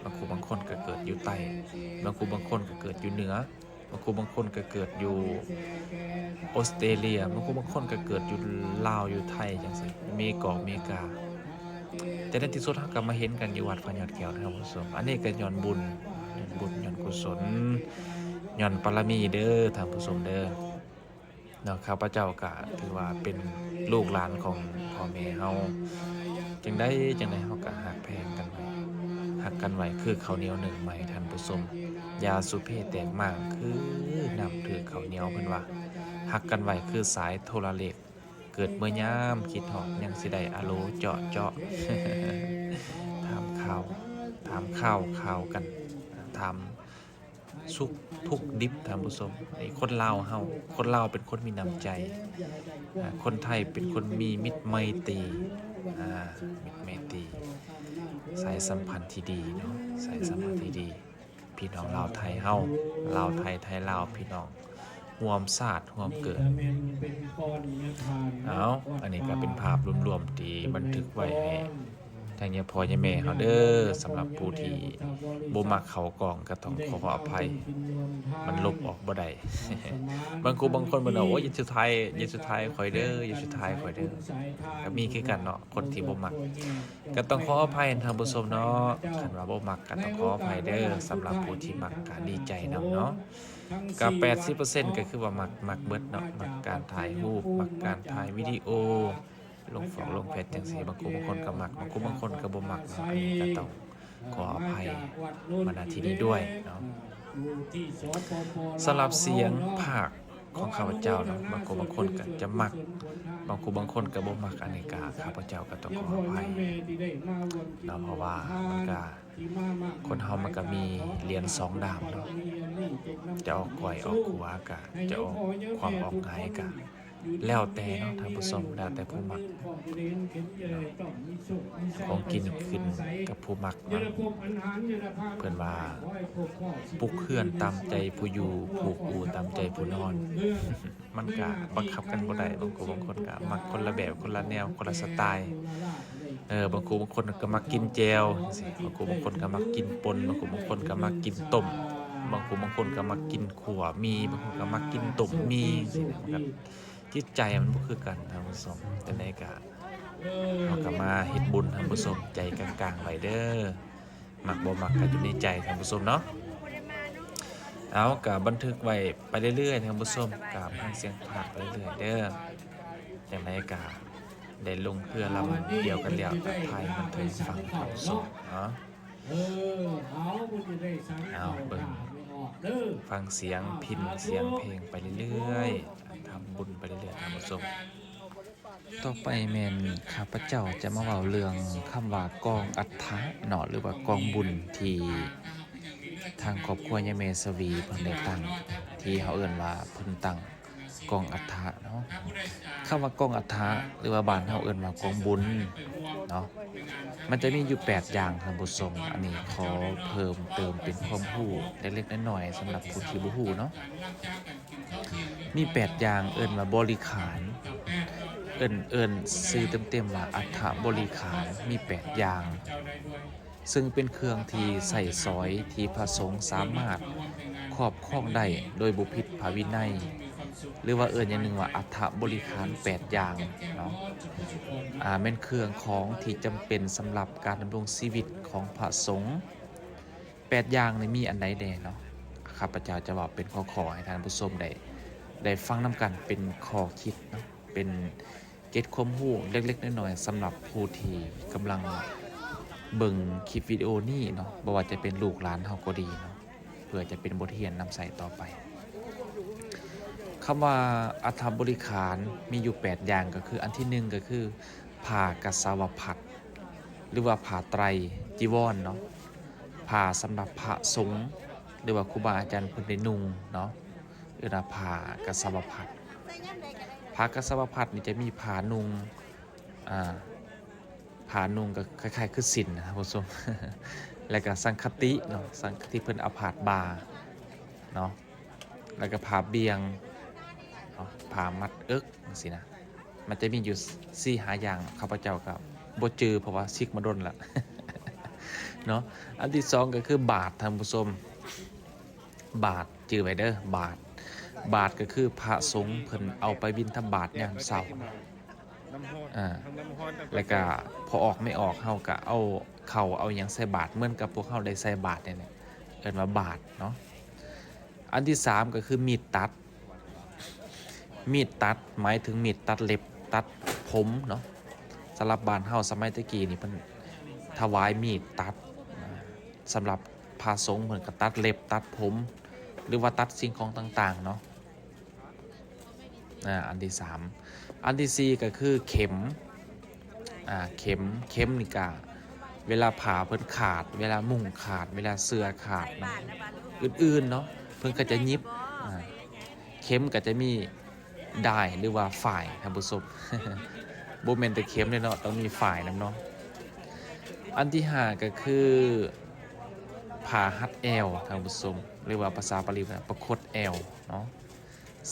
ບາງຄູ່ບາງຄົນກໍເກີດຢູ່ໃຕ້ ບາງຄູ່ບາງຄົນກໍເກີດຢູ່ເໜືອ ບາງຄູ່ບາງຄົນກໍເກີດຢູ່ອົດສະຕຣາເລຍ ບາງຄູ່ບາງຄົນກໍເກີດຢູ່ລາວ ຢູ່ໄທ ຈັ່ງຊີ້ ເມກອກເມກາ. ແຕ່ໃນທີ່ສຸດເຮົາກໍມາເຫັນກັນຢູ່ວັດພະຍອດແກ້ວນະທ່ານຜູ້ຊົມ. ອັນນີ້ກໍຍ້ອນບຸນ ຍ້ອນບຸນ ຍ້ອນກຸສົນ ຍ້ອນບາລະມີເດີທ່ານຜູ້ຊົມເດີເນາະ. ຂ້າພະເຈົ້າກໍຖືວ່າເປັນລູກຫຼານຂອງພໍ່ແມ່ເຮົາ ຈັ່ງໃດຈັ່ງໃດເຮົາກໍຮັກແພງກັນໄວ້ ຮັກກັນໄວ້ຄືເຂົ້າໜຽວໜຶ້ງໄມ້ທ່ານຜູ້ຊົມ. ຢ່າສຸເພແຕກມ້າງຄືນ້ຳຖືກເຂົ້າໜຽວ ເພິ່ນວ່າ ຮັກກັນໄວ້ຄືສາຍໂທລະເລກ ເກີດເມື່ອຍາມຄິດຮອດ ຍັງຊິໄດ້ອາໂລເຈາະເຈາະ ຖາມຂ່າວ ຖາມຂ່າວ ຂ່າວກັນ ຖາມສຸກທຸກດິບທ່ານຜູ້ຊົມ. ໄອ້ຄົນລາວເຮົາ ຄົນລາວເປັນຄົນມີນ້ຳໃຈ ອາ ຄົນໄທເປັນຄົນມີມິດໄມຕີ ອາ ມິດໄມຕີ ສາຍສຳພັນທີ່ດີເນາະ ສາຍສຳພັນທີ່ດີ. ພີ່ນ້ອງລາວໄທເຮົາ ລາວໄທ ໄທລາວ ພີ່ນ້ອງຮ່ວມຊາດຮ່ວມເກີດ. ເອົາ ອັນນີ້ກໍເປັນພາບລວມໆທີ່ບັນທຶກໄວ້ໃຫ້ທາງຍາພໍ່ຍາແມ່ເຮົາເດີ. ສຳລັບຜູ້ທີ່ບໍ່ມັກເຂົ້າກ້ອງກໍຕ້ອງຂໍອະໄພ ມັນລົບອອກບໍ່ໄດ້. ບາງຄູ່ບາງຄົນເພິ່ນວ່າ ໂອ້ຍ ຢ່າສຸດທ້າຍ ຢ່າສຸດທ້າຍຂ້ອຍເດີ ຢ່າສຸດທ້າຍຂ້ອຍເດີ ກໍມີຄືກັນເນາະ ຄົນທີ່ບໍ່ມັກ. ກໍຕ້ອງຂໍອະໄພທ່ານຜູ້ຊົມເນາະ ຄັນວ່າບໍ່ມັກກໍຕ້ອງຂໍອະໄພເດີ. ສຳລັບຜູ້ທີ່ມັກກໍດີໃຈນຳເນາະ ກໍແປດສິບເປີເຊັນກໍຄືວ່າມັກ ມັກເບິດເນາະ ມັກການຖ່າຍຮູບ ມັກການຖ່າຍວິດີໂອ ລົງຟອກລົງເຟສຈັ່ງຊີ້. ບາງຄູ່ບາງຄົນກໍມັກ ບາງຄູ່ບາງຄົນກໍບໍ່ມັກເນາະ ອັນນີ້ກໍຕ້ອງ ຂໍອະໄພມາ ນະ ທີ່ນີ້ດ້ວຍເນາະ. ສຳລັບສຽງພາກຂອງຂ້າພະເຈົ້າເນາະ ບາງຄູ່ບາງຄົນກໍຈະມັກ ບາງຄູ່ບາງຄົນກໍບໍ່ມັກ ອັນນີ້ກໍຂ້າພະເຈົ້າກໍຕ້ອງຂໍອະໄພເນາະ ເພາະວ່າມັນກໍ ຄົນເຮົາມັນກໍມີຫຼຽນສອງດ້າມເນາະ ຈະອອກກ້ອຍອອກຂົວ ກໍຈະອອກຄວາມອອກຫງາຍ ກໍ ແລ້ວແຕ່ເນາະທ່ານຜູ້ຊົມ ແລ້ວແຕ່ຜູ້ມັກເນາະ ຂອງກິນຂຶ້ນກັບຜູ້ມັກເນາະ. ເພິ່ນວ່າ ປຸກເຮືອນຕາມໃຈຜູ້ຢູ່ ຜູກອູຕາມໃຈຜູ້ນອນ ມັນກະບັງຄັບກັນບໍ່ໄດ້ ບາງຄູ່ບາງຄົນກະມັກຄົນລະແບບ ຄົນລະແນວ ຄົນລະສະໄຕ. ເອີ ບາງຄູ່ບາງຄົນກໍມັກກິນແຈ່ວຈັ່ງຊີ້ ບາງຄູ່ບາງຄົນກໍມັກກິນປົ່ນ ບາງຄູ່ບາງຄົນກໍມັກກິນຕົ້ມ ບາງຄູ່ບາງຄົນກໍມັກກິນຂົ້ວໝີ່ ບາງຄົນກໍມັກກິນຕົ້ມໝີ່ຈັ່ງຊີ້ນະ ມັນກໍ ຈິດໃຈມັນບໍ່ຄືກັນທ່ານຜູ້ຊົມ. ຈັ່ງໃດກະເຮົາກໍມາເຮັດບຸນທ່ານຜູ້ຊົມ ໃຈກາງໆໄວ້ເດີ ມັກບໍ່ມັກກໍຢູ່ໃນໃຈທ່ານຜູ້ຊົມເນາະ. ເອົາ ກໍບັນທຶກໄວ້ໄປເລື້ອຍໆທ່ານຜູ້ຊົມ ກໍຟັງສຽງພາກໄປເລື້ອຍໆເດີ. ຈັ່ງໃດກະໄດ້ລົງເຮືອລຳດຽວກັນແລ້ວ ກໍຖ່າຍໃຫ້ມັນເຖິງຝັ່ງທ່ານຜູ້ຊົມເນາະ. ເອີ ເອົາ ເພິ່ນຈະໄດ້ສັ່ງ ເອົາ ເອົາ ເບິ່ງ ຂ້າວໄປອອກເດີ ຟັງສຽງພິນ ເອົາ ສຽງເພງໄປເລື້ອຍໆ ທຳບຸນໄປເລື້ອຍໆ ທ່ານຜູ້ຊົມ. ຕໍ່ໄປແມ່ນຂ້າພະເຈົ້າຈະມາເວົ້າເລື່ອງຄຳວ່າກອງອັດຖະເນາະ ຫຼືວ່າກອງບຸນ ທີ່ທາງຄອບຄົວຍາແມ່ສະຫວີເພິ່ນໄດ້ຕັ້ງ ທີ່ເຮົາເອີ້ນວ່າເພິ່ນຕັ້ງ ກອງອັດຖະເນາະ. ຄຳວ່າກອງອັດຖະ ຫຼືວ່າບ້ານເຮົາເອີ້ນວ່າກອງບຸນເນາະ ມັນຈະມີຢູ່ແປດຢ່າງທ່ານຜູ້ຊົມ. ອັນນີ້ຂໍເພີ່ມເຕີມເປັນຄວາມຮູ້ເລັກໆນ້ອຍໆ ສຳລັບຜູ້ທີ່ບໍ່ຮູ້ເນາະ. ມີແປດຢ່າງ ເອີ້ນວ່າບໍລິຂານ ເອີ້ນ ເອີ້ນຊື່ເຕັມໆວ່າອັດຖະບໍລິຂານ ມີແປດຢ່າງ ເຊິ່ງເປັນເຄື່ອງທີ່ໃຊ້ສອຍທີ່ພະສົງສາມາດຄອບຄອງໄດ້ໂດຍບໍ່ຜິດພະວິໄນ ຫຼືວ່າເອີ້ນຢ່າງໜຶ່ງວ່າອັດຖະບໍລິຂານແປດຢ່າງເນາະ. ອາ ແມ່ນເຄື່ອງຂອງທີ່ຈຳເປັນສຳລັບການດຳລົງຊີວິດຂອງພະສົງ. ແປດຢ່າງນີ້ມີອັນໃດແດ່ເນາະ? ຂ້າພະເຈົ້າຈະເວົ້າເປັນຂໍ້ໆໃຫ້ທ່ານຜູ້ຊົມໄດ້ ໄດ້ຟັງນຳກັນ ເປັນຂໍ້ຄິດເນາະ ເປັນ ເກັດຄວາມຮູ້ເລັກໆນ້ອຍໆ ສຳລັບຜູ້ທີ່ກຳລັງເບິ່ງຄລິບວິດີໂອນີ້ເນາະ ບໍ່ວ່າຈະເປັນລູກຫຼານເຮົາກໍດີເນາະ ເພື່ອຈະເປັນບົດຮຽນນຳໃຊ້ຕໍ່ໄປ. ຄຳວ່າອັດຖະບໍລິຂານມີຢູ່ແປດຢ່າງ ກໍຄືອັນທີໜຶ່ງ ກໍຄືຜ້າກະສາວະພັດ ຫຼືວ່າຜ້າໄຕຣຈີວອນເນາະ. ຜ້າສຳລັບພະສົງ ຫຼືວ່າຄູບາອາຈານເພິ່ນໄດ້ນຸ່ງເນາະ ເອີ້ນວ່າຜ້າກະສາວະພັດ. ຜ້າກະສາວະພັດນີ້ຈະມີຜ້ານຸ່ງ ອ່າ ຜ້ານຸ່ງກໍຄ້າຍໆຄືສິ້ນນະທ່ານຜູ້ຊົມ ແລ້ວກໍສັງຄະຕິເນາະ ສັງຄະຕິເພິ່ນເອົາພາດບ່າເນາະ ແລ້ວກໍຜ້າບ່ຽງເນາະ ຜ້າມັດເອິກຈັ່ງຊີ້ນະ. ມັນຈະມີຢູ່ສີ່ຫ້າຢ່າງ ຂ້າພະເຈົ້າກໍບໍ່ຈື່ ເພາະວ່າສິກມາດົນລະເນາະ. ອັນທີສອງກໍຄືບາດ ທ່ານຜູ້ຊົມ ບາດ ຈື່ໄວ້ເດີ ບາດ ບາດກໍຄືພະສົງເພິ່ນເອົາໄປບິນທະບາດຍາມເຊົ້າ ອ່າ ແລ້ວກະພໍ່ອອກແມ່ອອກເຮົາກະເອົາເຂົ້າເອົາຫຍັງໃສ່ບາດ ເໝືອນກັບພວກເຮົາໄດ້ໃສ່ບາດນີ້ແຫຼະ ເອີ້ນວ່າບາດເນາະ. ອັນທີສາມກໍຄືມີດຕັດ ມີດຕັດໝາຍເຖິງມີດຕັດເລັບ ຕັດຜົມເນາະ. ສຳລັບບ້ານເຮົາສະໄໝແຕ່ກີ້ນີ້ເພິ່ນຖວາຍມີດຕັດ ສຳລັບພະສົງເພິ່ນກໍຕັດເລັບ ຕັດຜົມ ຫຼືວ່າຕັດສິ່ງຂອງຕ່າງໆເນາະ. ອ່າ ອັນທີສາມ ອັນທີສີ່ກໍຄືເຂັມ ອ່າ ເຂັມ ເຂັມນີ້ກະເວລາຜ້າເພິ່ນຂາດ ເວລາມຸ້ງຂາດ ເວລາເສື່ອຂາດເນາະ ອື່ນໆເນາະ ເພິ່ນກໍຈະຫຍິບ ອ່າ ເຂັມກໍຈະມີດ້າຍ ຫຼືວ່າຝ້າຍ ທ່ານຜູ້ຊົມ ບໍ່ແມ່ນແຕ່ເຂັມເດ້ເນາະ ຕ້ອງມີຝ້າຍນຳເນາະ. ອັນທີຫ້າກໍຄືຜ້າຮັດແອວ ທ່ານຜູ້ຊົມ ຫຼືວ່າພາສາບາລີວ່າປະຄົດແອວເນາະ.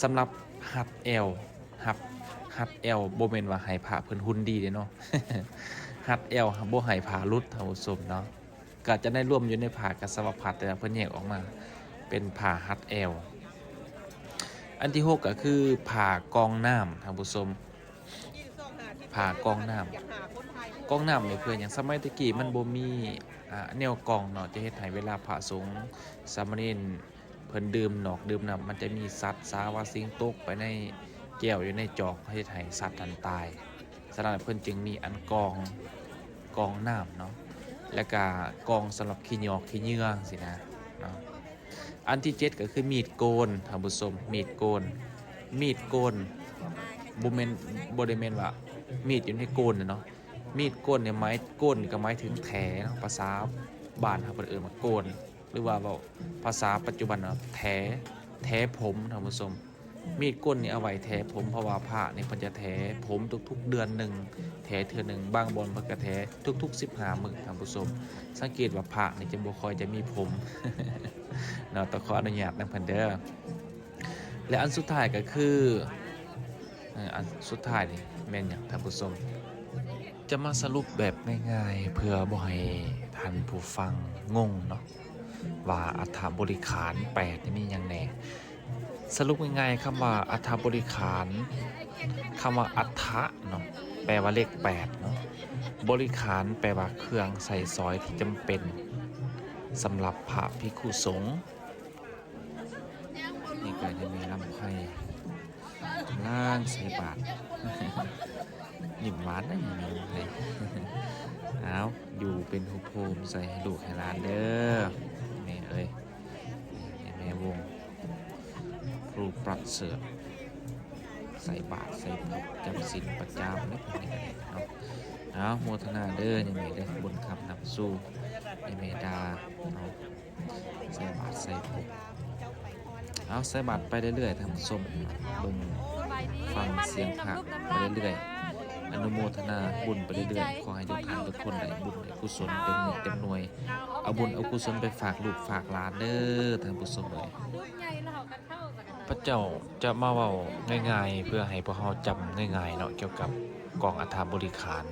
ສຳລັບຮັດແອວ ຮັບ ຮັດແອວ ບໍ່ແມ່ນວ່າໃຫ້ພະເພິ່ນຫຸ່ນດີເດ້ເນາະ ຮັດແອວ ບໍ່ໃຫ້ຜ້າຫຼຸດ ທ່ານຜູ້ຊົມເນາະ. ກໍຈະໄດ້ລວມຢູ່ໃນຜ້າກະສາວະພັດ ແຕ່ວ່າເພິ່ນແຍກອອກມາເປັນຜ້າຮັດແອວ. ອັນທີຫົກກໍຄືຜ້າກອງນ້ຳ ທ່ານຜູ້ຊົມ ຜ້າກອງນ້ຳ ກອງນ້ຳນີ້ເພື່ອຫຍັງ? ສະໄໝແຕ່ກີ້ມັນບໍ່ມີ ອ່າ ແນວກອງເນາະ ຈະເຮັດໃຫ້ເວລາພະສົງ ສາມະເນນ ເພິ່ນດື່ມນອກດື່ມນ້ຳ ມັນຈະມີສັດສາວາສິ່ງຕົກໄປໃນແກ້ວຢູ່ໃນຈອກ ເຮັດໃຫ້ສັດນັ້ນຕາຍ. ສະນັ້ນເພິ່ນຈຶ່ງມີອັນກອງ ກອງນ້ຳເນາະ ແລ້ວກະກອງສຳລັບຂີ້ຫຍອກຂີ້ເຫຍື້ອຊີ້ນະເນາະ. ອັນທີເຈັດກໍຄືມີດໂກນ ທ່ານຜູ້ຊົມ ມີດໂກນ ມີດໂກນ ບໍ່ແມ່ນ ບໍ່ໄດ້ແມ່ນວ່າມີດຢູ່ໃນໂກນເນາະ. ມີດໂກນນີ້ໝາຍ ໂກນນີ້ກໍໝາຍເຖິງແຖເນາະ ພາສາບ້ານເຮົາເພິ່ນເອີ້ນວ່າໂກນ ຫຼືວ່າເວົ້າພາສາປັດຈຸບັນວ່າແຖ ແຖຜົມ ທ່ານຜູ້ຊົມ. ມີດໂກນນີ້ເອົາໄວ້ແຖຜົມ ເພາະວ່າພະນີ້ເພິ່ນຈະແຖຜົມທຸກໆເດືອນໜຶ່ງ ແຖເທື່ອໜຶ່ງ ບາງບ່ອນເພິ່ນກໍແຖທຸກໆສິບຫ້າມື້ ທ່ານຜູ້ຊົມ. ສັງເກດວ່າພະນີ້ຈະບໍ່ຄ່ອຍຈະມີຜົມເນາະ ຕ້ອງຂໍອະນຸຍາດນຳເພິ່ນເດີ. ແລະ ອັນສຸດທ້າຍກໍຄື ເອີ ອັນສຸດທ້າຍນີ້ແມ່ນຫຍັງທ່ານຜູ້ຊົມ? ຈະມາສະຫຼຸບແບບງ່າຍໆ ເພື່ອບໍ່ໃຫ້ທ່ານຜູ້ຟັງງົງເນາະ ວ່າອັດຖະບໍລິຂານແປດນີ້ມີຫຍັງແດ່. ສະຫຼຸບງ່າຍໆ ຄຳວ່າອັດຖະບໍລິຂານ ຄຳວ່າອັດຖະເນາະ ແປວ່າເລກແປດເນາະ, ບໍລິຂານແປວ່າເຄື່ອງໃຊ້ສອຍທີ່ຈຳເປັນສຳລັບພະພິກຂຸສົງ. ນີ້ກໍຈະມີລຳໄພກຳລັງໃສ່ບາດ ຍິ້ມຫວານນະ ມີລຳໄພ. ອ້າວ ຢູ່ເປັນຮົ່ມໂພມໃສ່ໃຫ້ລູກໃຫ້ຫຼານເດີ ແມ່ເອີຍ. ແມ່ວົງ ຄູປະເສີດ ໃສ່ບາດໃສ່ພົບ ຈຳສິນປະຈຳເນາະ ເພິ່ນນີ້ກໍໄດ້ເນາະ. ເອົາ ໂມທະນາເດີ ຍາແມ່ເດີ ບຸນຄຳນຳສູ່ ຍາແມ່ດາເນາະ. ໃສ່ບາດໃສ່ພົບ ເອົາ ໃສ່ບາດໄປເລື້ອຍໆ ທ່ານຜູ້ຊົມ ເບິ່ງຟັງສຽງພະໄປເລື້ອຍໆ ອະນຸໂມທະນາບຸນໄປເລື້ອຍໆ. ຂໍໃຫ້ທຸກທ່ານທຸກຄົນໄດ້ບຸນໄດ້ກຸສົນເຕັມເມັດເຕັມໜ່ວຍ ເອົາບຸນເອົາກຸສົນໄປຝາກລູກຝາກຫຼານເດີ ທ່ານຜູ້ຊົມເອີຍ. ພະເຈົ້າຈະມາເວົ້າງ່າຍໆ ເພື່ອໃຫ້ພວກເຮົາຈຳງ່າຍໆເນາະ ກ່ຽວກັບກອງອັດຖະບໍລິຂານ.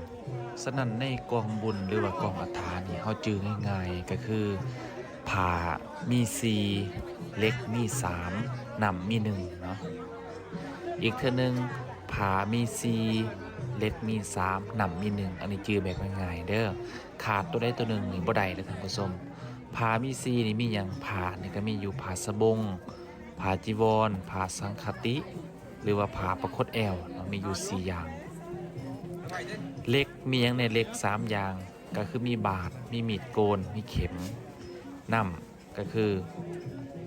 ສະນັ້ນໃນກອງບຸນ ຫຼືວ່າກອງອັດຖະນີ້ ເຮົາຈື່ງ່າຍໆ ກໍຄືຜ້າມີສີ່ ເຫຼັກມີສາມ ນ້ຳມີໜຶ່ງເນາະ. ອີກເທື່ອໜຶ່ງ ຜ້າມີສີ່ ເຫຼັກມີສາມ ນ້ຳມີໜຶ່ງ. ອັນນີ້ຈື່ແບບງ່າຍໆເດີ ຂາດຕົວໃດຕົວໜຶ່ງນີ້ບໍ່ໄດ້ເດີທ່ານຜູ້ຊົມ. ຜ້າມີສີ່ນີ້ມີຫຍັງ? ຜ້ານີ້ກໍມີຢູ່ຜ້າສະບົງ ຜ້າຈີວອນ ຜ້າສັງຄະຕິ ຫຼືວ່າຜ້າປະຄົດແອວເນາະ ມີຢູ່ສີ່ຢ່າງ. ເຫຼັກມີຫຍັງແດ່? ເຫຼັກສາມຢ່າງ ກໍຄືມີບາດ ມີມີດໂກນ ມີເຂັມ. ນ້ຳ ກໍຄື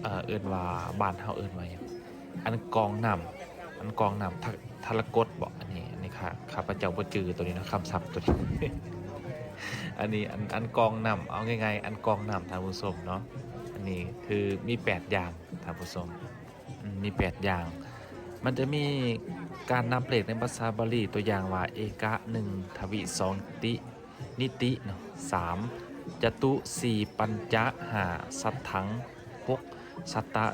ເອີ ເອີ້ນວ່າ ບ້ານເຮົາເອີ້ນວ່າຫຍັງ? ອັນກອງນ້ຳ ອັນກອງນ້ຳ ທະ ທະລະກົດບໍ? ອັນນີ້ ອັນນີ້ຂ້າ ຂ້າພະເຈົ້າບໍ່ຈື່ຕົວນີ້ເນາະ ຄຳສັບຕົວນີ້. ອັນນີ້ອັນ ອັນກອງນ້ຳ ເອົາງ່າຍໆ ອັນກອງນ້ຳ ທ່ານຜູ້ຊົມເນາະ. ອັນນີ້ຄືມີແປດຢ່າງ ທ່ານຜູ້ຊົມ ອືມ ມີແປດຢ່າງ. ມັນຈະມີການນັບເລກໃນພາສາບາລີ ຕົວຢ່າງວ່າ ເອກະ ໜຶ່ງ ທະວິ ສອງ ຕິ ນິຕິເນາະ ສາມ ຈະຕຸ ສີ່ ປັນຈະ ຫ້າ ສັດຖັງ ຫົກ ສັດຕະ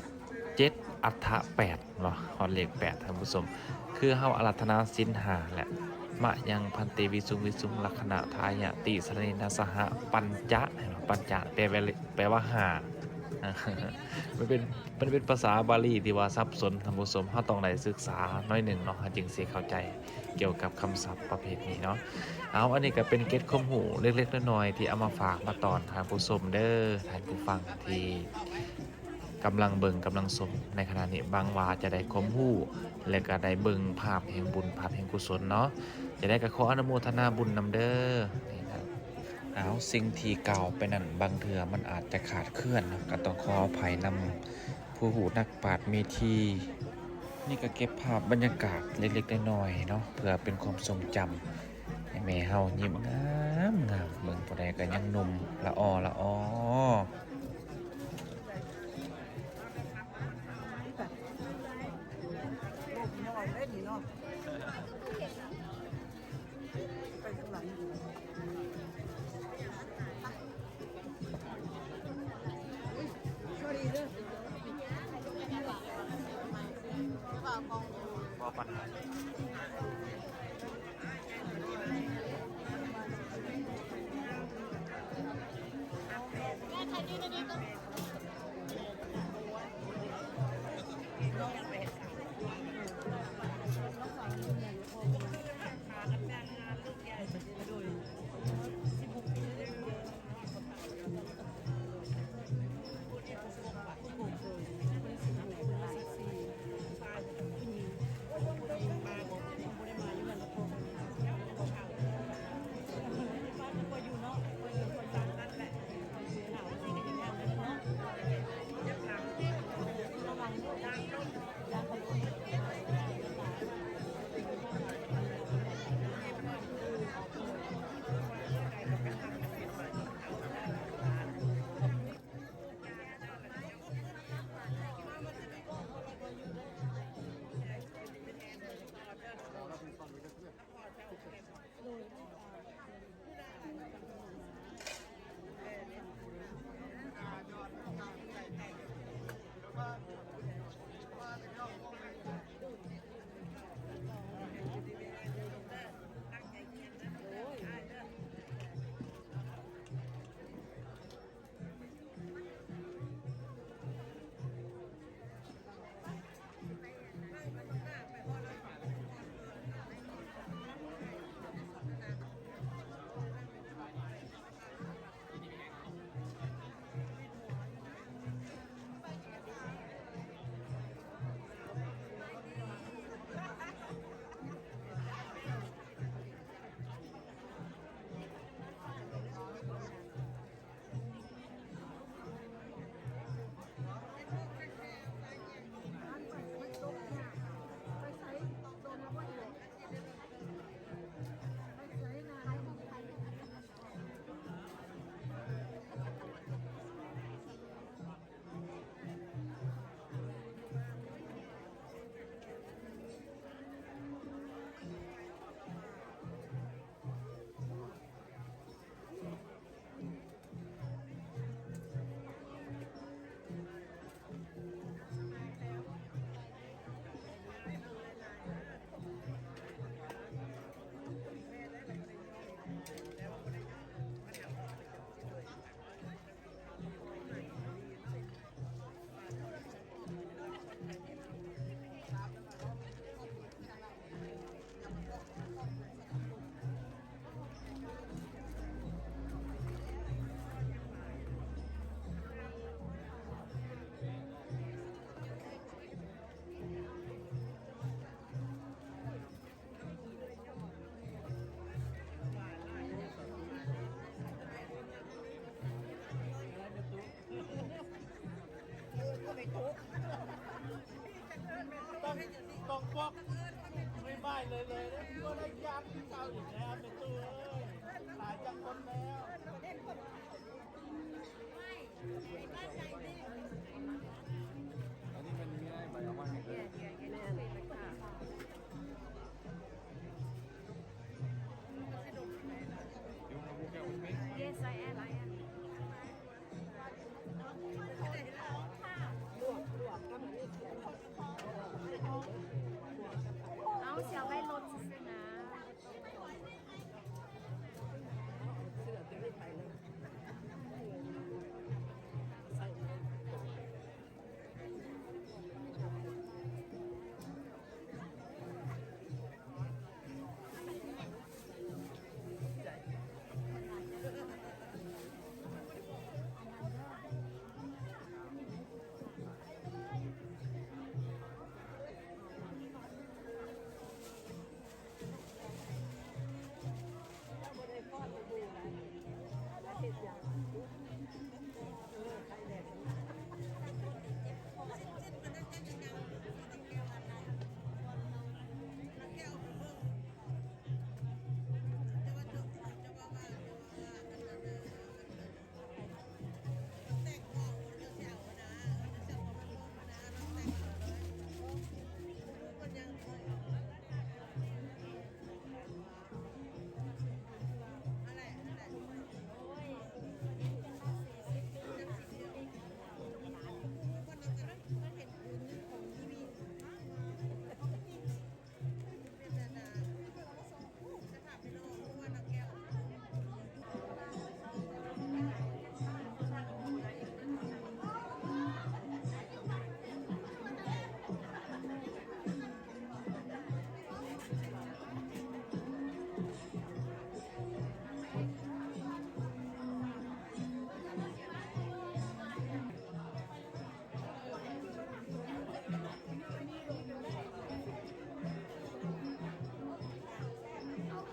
ເຈັດ ອັດຖະ ແປດເນາະ ຮອດເລກແປດ ທ່ານຜູ້ຊົມ. ຄືເຮົາອາລາທະນາສິນຫ້າແຫຼະ ມະຍັງພັນເຕ ວິສຸງ ວິສຸງ ລັກຂະນະທາຍະ ຕິສະລະເນນະສະຫະ ປັນຈະ ເຫັນບໍ່? ປັນຈະ ແປວ່າ ແປວ່າຫ້າ. ມັນເປັນ ມັນເປັນພາສາບາລີທີ່ວ່າສັບສົນ ທ່ານຜູ້ຊົມ ເຮົາຕ້ອງໄດ້ສຶກສາໜ້ອຍໜຶ່ງເນາະ ເຮົາຈຶ່ງຊິເຂົ້າໃຈ ກ່ຽວກັບຄຳສັບປະເພດນີ້ເນາະ. ເອົາ ອັນນີ້ກໍເປັນເກລັດຄວາມຮູ້ເລັກໆນ້ອຍໆ ທີ່ເອົາມາຝາກມາຕ້ອນທ່ານຜູ້ຊົມເດີ ທ່ານຜູ້ຟັງທີ່ກຳລັງເບິ່ງກຳລັງຊົມໃນຂະນະນີ້. ຫວັງວ່າຈະໄດ້ຄວາມຮູ້ ແລະ ກໍໄດ້ເບິ່ງພາບແຫ່ງບຸນ ພາບແຫ່ງກຸສົນເນາະ. ຈະໄດ້ກໍຂໍອະນຸໂມທະນາບຸນນຳເດີ. ເອົາ ສິ່ງທີ່ກ່າວໄປນັ້ນ ບາງເທື່ອມັນອາດຈະຂາດເຄື່ອນເນາະ ກໍຕ້ອງຂໍອະໄພນຳ ຜູ້ຮູ້ນັກປາດເມທີ. ນີ້ກໍເກັບພາບບັນຍາກາດເລັກໆນ້ອຍໆເນາະ ເພື່ອເປັນຄວາມຊົງຈຳໃຫ້ແມ່ເຮົາຍິ້ມງາມໆ. ເບິ່ງຜູ້ໃດກໍຍັງໜຸ່ມລະອໍລະອໍ. ໄປທາງຫຼັງຢູ່ ບໍ່ປັນຫາ. ຕ້ອງເຮັດຫຍັງນີ້ ຕ້ອງບອກ ບາຍບາຍເລີຍໆ ບໍ່ໄດ້ຢ້ານຄືເກົ່າອີກແລ້ວ ແມ່ຕູ້ເອີຍ ຫຼາຍຈັກຄົນແລ້ວ.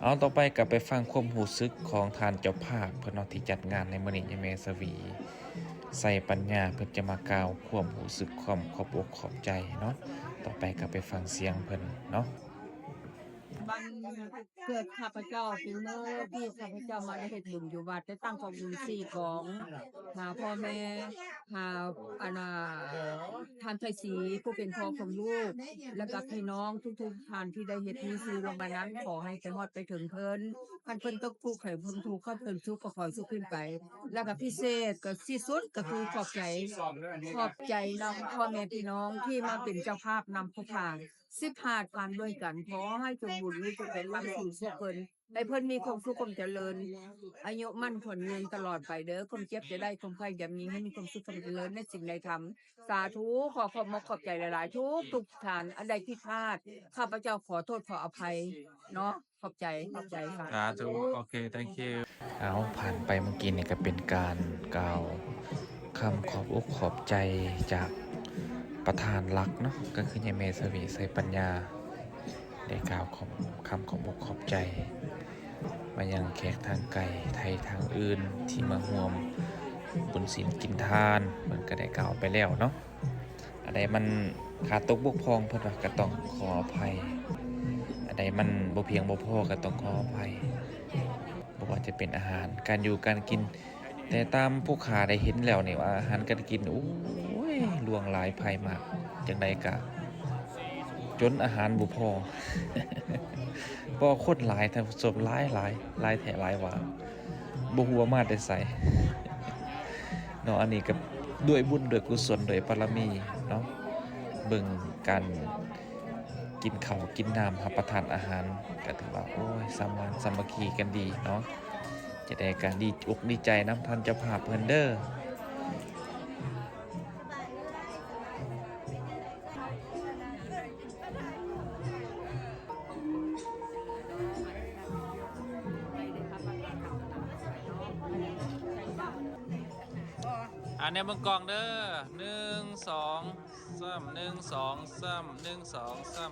ເອົາ ຕໍ່ໄປກໍໄປຟັງຄວາມຮູ້ສຶກຂອງທ່ານເຈົ້າພາບເພິ່ນເນາະ ທີ່ຈັດງານໃນມື້ນີ້ ຍາແມ່ສະຫວີ ໄຊປັນຍາ ເພິ່ນຈະມາກ່າວຄວາມຮູ້ສຶກ ຄວາມຂອບອົກຂອບໃຈເນາະ. ຕໍ່ໄປກໍໄປຟັງສຽງເພິ່ນເນາະ. ວັນເກີດຂ້າພະເຈົ້າເປັນມື້ທີ່ຂ້າພະເຈົ້າມາໄດ້ເຮັດບຸນຢູ່ວັດ ໄດ້ຕັ້ງກອງບຸນສີ່ກອງ ຫາພໍ່ແມ່ ຫາ ອັນນ່າ ທ່ານໄພສີ ຜູ້ເປັນພໍ່ຂອງລູກ ແລະກະພີ່ນ້ອງທຸກໆທ່ານທີ່ໄດ້ເຮັດມີຊື່ລົງມານັ້ນ ຂໍໃຫ້ໄປຮອດໄປເຖິງເພິ່ນ ຄັນເພິ່ນຕົກທຸກໃຫ້ເພິ່ນທຸກ ຄັນເພິ່ນສຸກກໍຂໍໃຫ້ສຸກຂຶ້ນໄປ ແລະກະພິເສດກໍທີ່ສຸດກໍຄືຂອບໃຈ ຂອບໃຈນຳພໍ່ແມ່ພີ່ນ້ອງທີ່ມາເປັນເຈົ້າພາບນຳພວກຂ້າ ສິບຫ້າທ່ານດ້ວຍກັນ ຂໍໃຫ້ສົມບູນມີແຕ່ຄວາມສຸກເພິ່ນ ໃຫ້ເພິ່ນມີຄວາມສຸກຄວາມຈະເລີນ ອາຍຸໝັ້ນຂວັນຍືນຕະຫຼອດໄປເດີ ຄວາມເຈັບຢ່າໄດ້ ຄວາມໄຂ້ຢ່າມີ ໃຫ້ມີຄວາມສຸກຄວາມຈະເລີນໃນສິ່ງໃນທຳ. ສາທຸ ຂໍຂອບອົກຂອບໃຈຫຼາຍໆ ທຸກໆທ່ານ ອັນໃດຜິດພາດ ຂ້າພະເຈົ້າຂໍໂທດຂໍອະໄພເນາະ. ຂອບໃຈ ຂອບໃຈ ສາທຸ ໂອເຄ thank you. ເອົາ ຜ່ານໄປເມື່ອກີ້ນີ້ກໍເປັນການກ່າວຄຳຂອບອົກຂອບໃຈຈາກປະທານຫຼັກເນາະ ກໍຄືຍາແມ່ສະຫວີ ໄຊປັນຍາ ໄດ້ກ່າວຄຳຂອບອົກຂອບໃຈມາຍັງແຂກທາງໄກ ໄທທາງອື່ນທີ່ມາຮ່ວມບຸນສິນກິນທານ ເພິ່ນກໍໄດ້ກ່າວໄປແລ້ວເນາະ. ອັນໃດມັນຂາດຕົກບົກຜ່ອງ ເພິ່ນວ່າກໍຕ້ອງຂໍອະໄພ ອັນໃດມັນບໍ່ພຽງບໍ່ພໍກໍຕ້ອງຂໍອະໄພ ບໍ່ວ່າຈະເປັນອາຫານ ການຢູ່ການກິນ ແຕ່ຕາມຜູ້ຂ້າໄດ້ເຫັນແລ້ວນີ້ວ່າອາຫານການກິນ ໂອ້ຍ ຫຼວງຫຼາຍ ໄພມາກ ຈັ່ງໃດກະຈົນອາຫານບໍ່ພໍ ເພາະວ່າຄົນຫຼາຍ ທ່ານຜູ້ຊົມ ຫຼາຍໆ ຫຼາຍແທ້ຫຼາຍວ່າ ບໍ່ຮູ້ວ່າມາແຕ່ໃສເນາະ. ອັນນີ້ກໍດ້ວຍບຸນດ້ວຍກຸສົນດ້ວຍບາລະມີເນາະ ເບິ່ງການ ກິນເຂົ້າກິນນ້ຳ ຮັບປະທານອາຫານ ກໍຖືວ່າ ໂອ້ຍ ສາມານສາມັກຄີກັນດີເນາະ. ຈະໄດ້ກໍດີອົກດີໃຈນຳທ່ານເຈົ້າພາບເພິ່ນເດີ. ອັນນີ້ເບິ່ງກ້ອງເດີ ໜຶ່ງ ສອງ ສາມ ໜຶ່ງ ສອງ ສາມ ໜຶ່ງ ສອງ ສາມ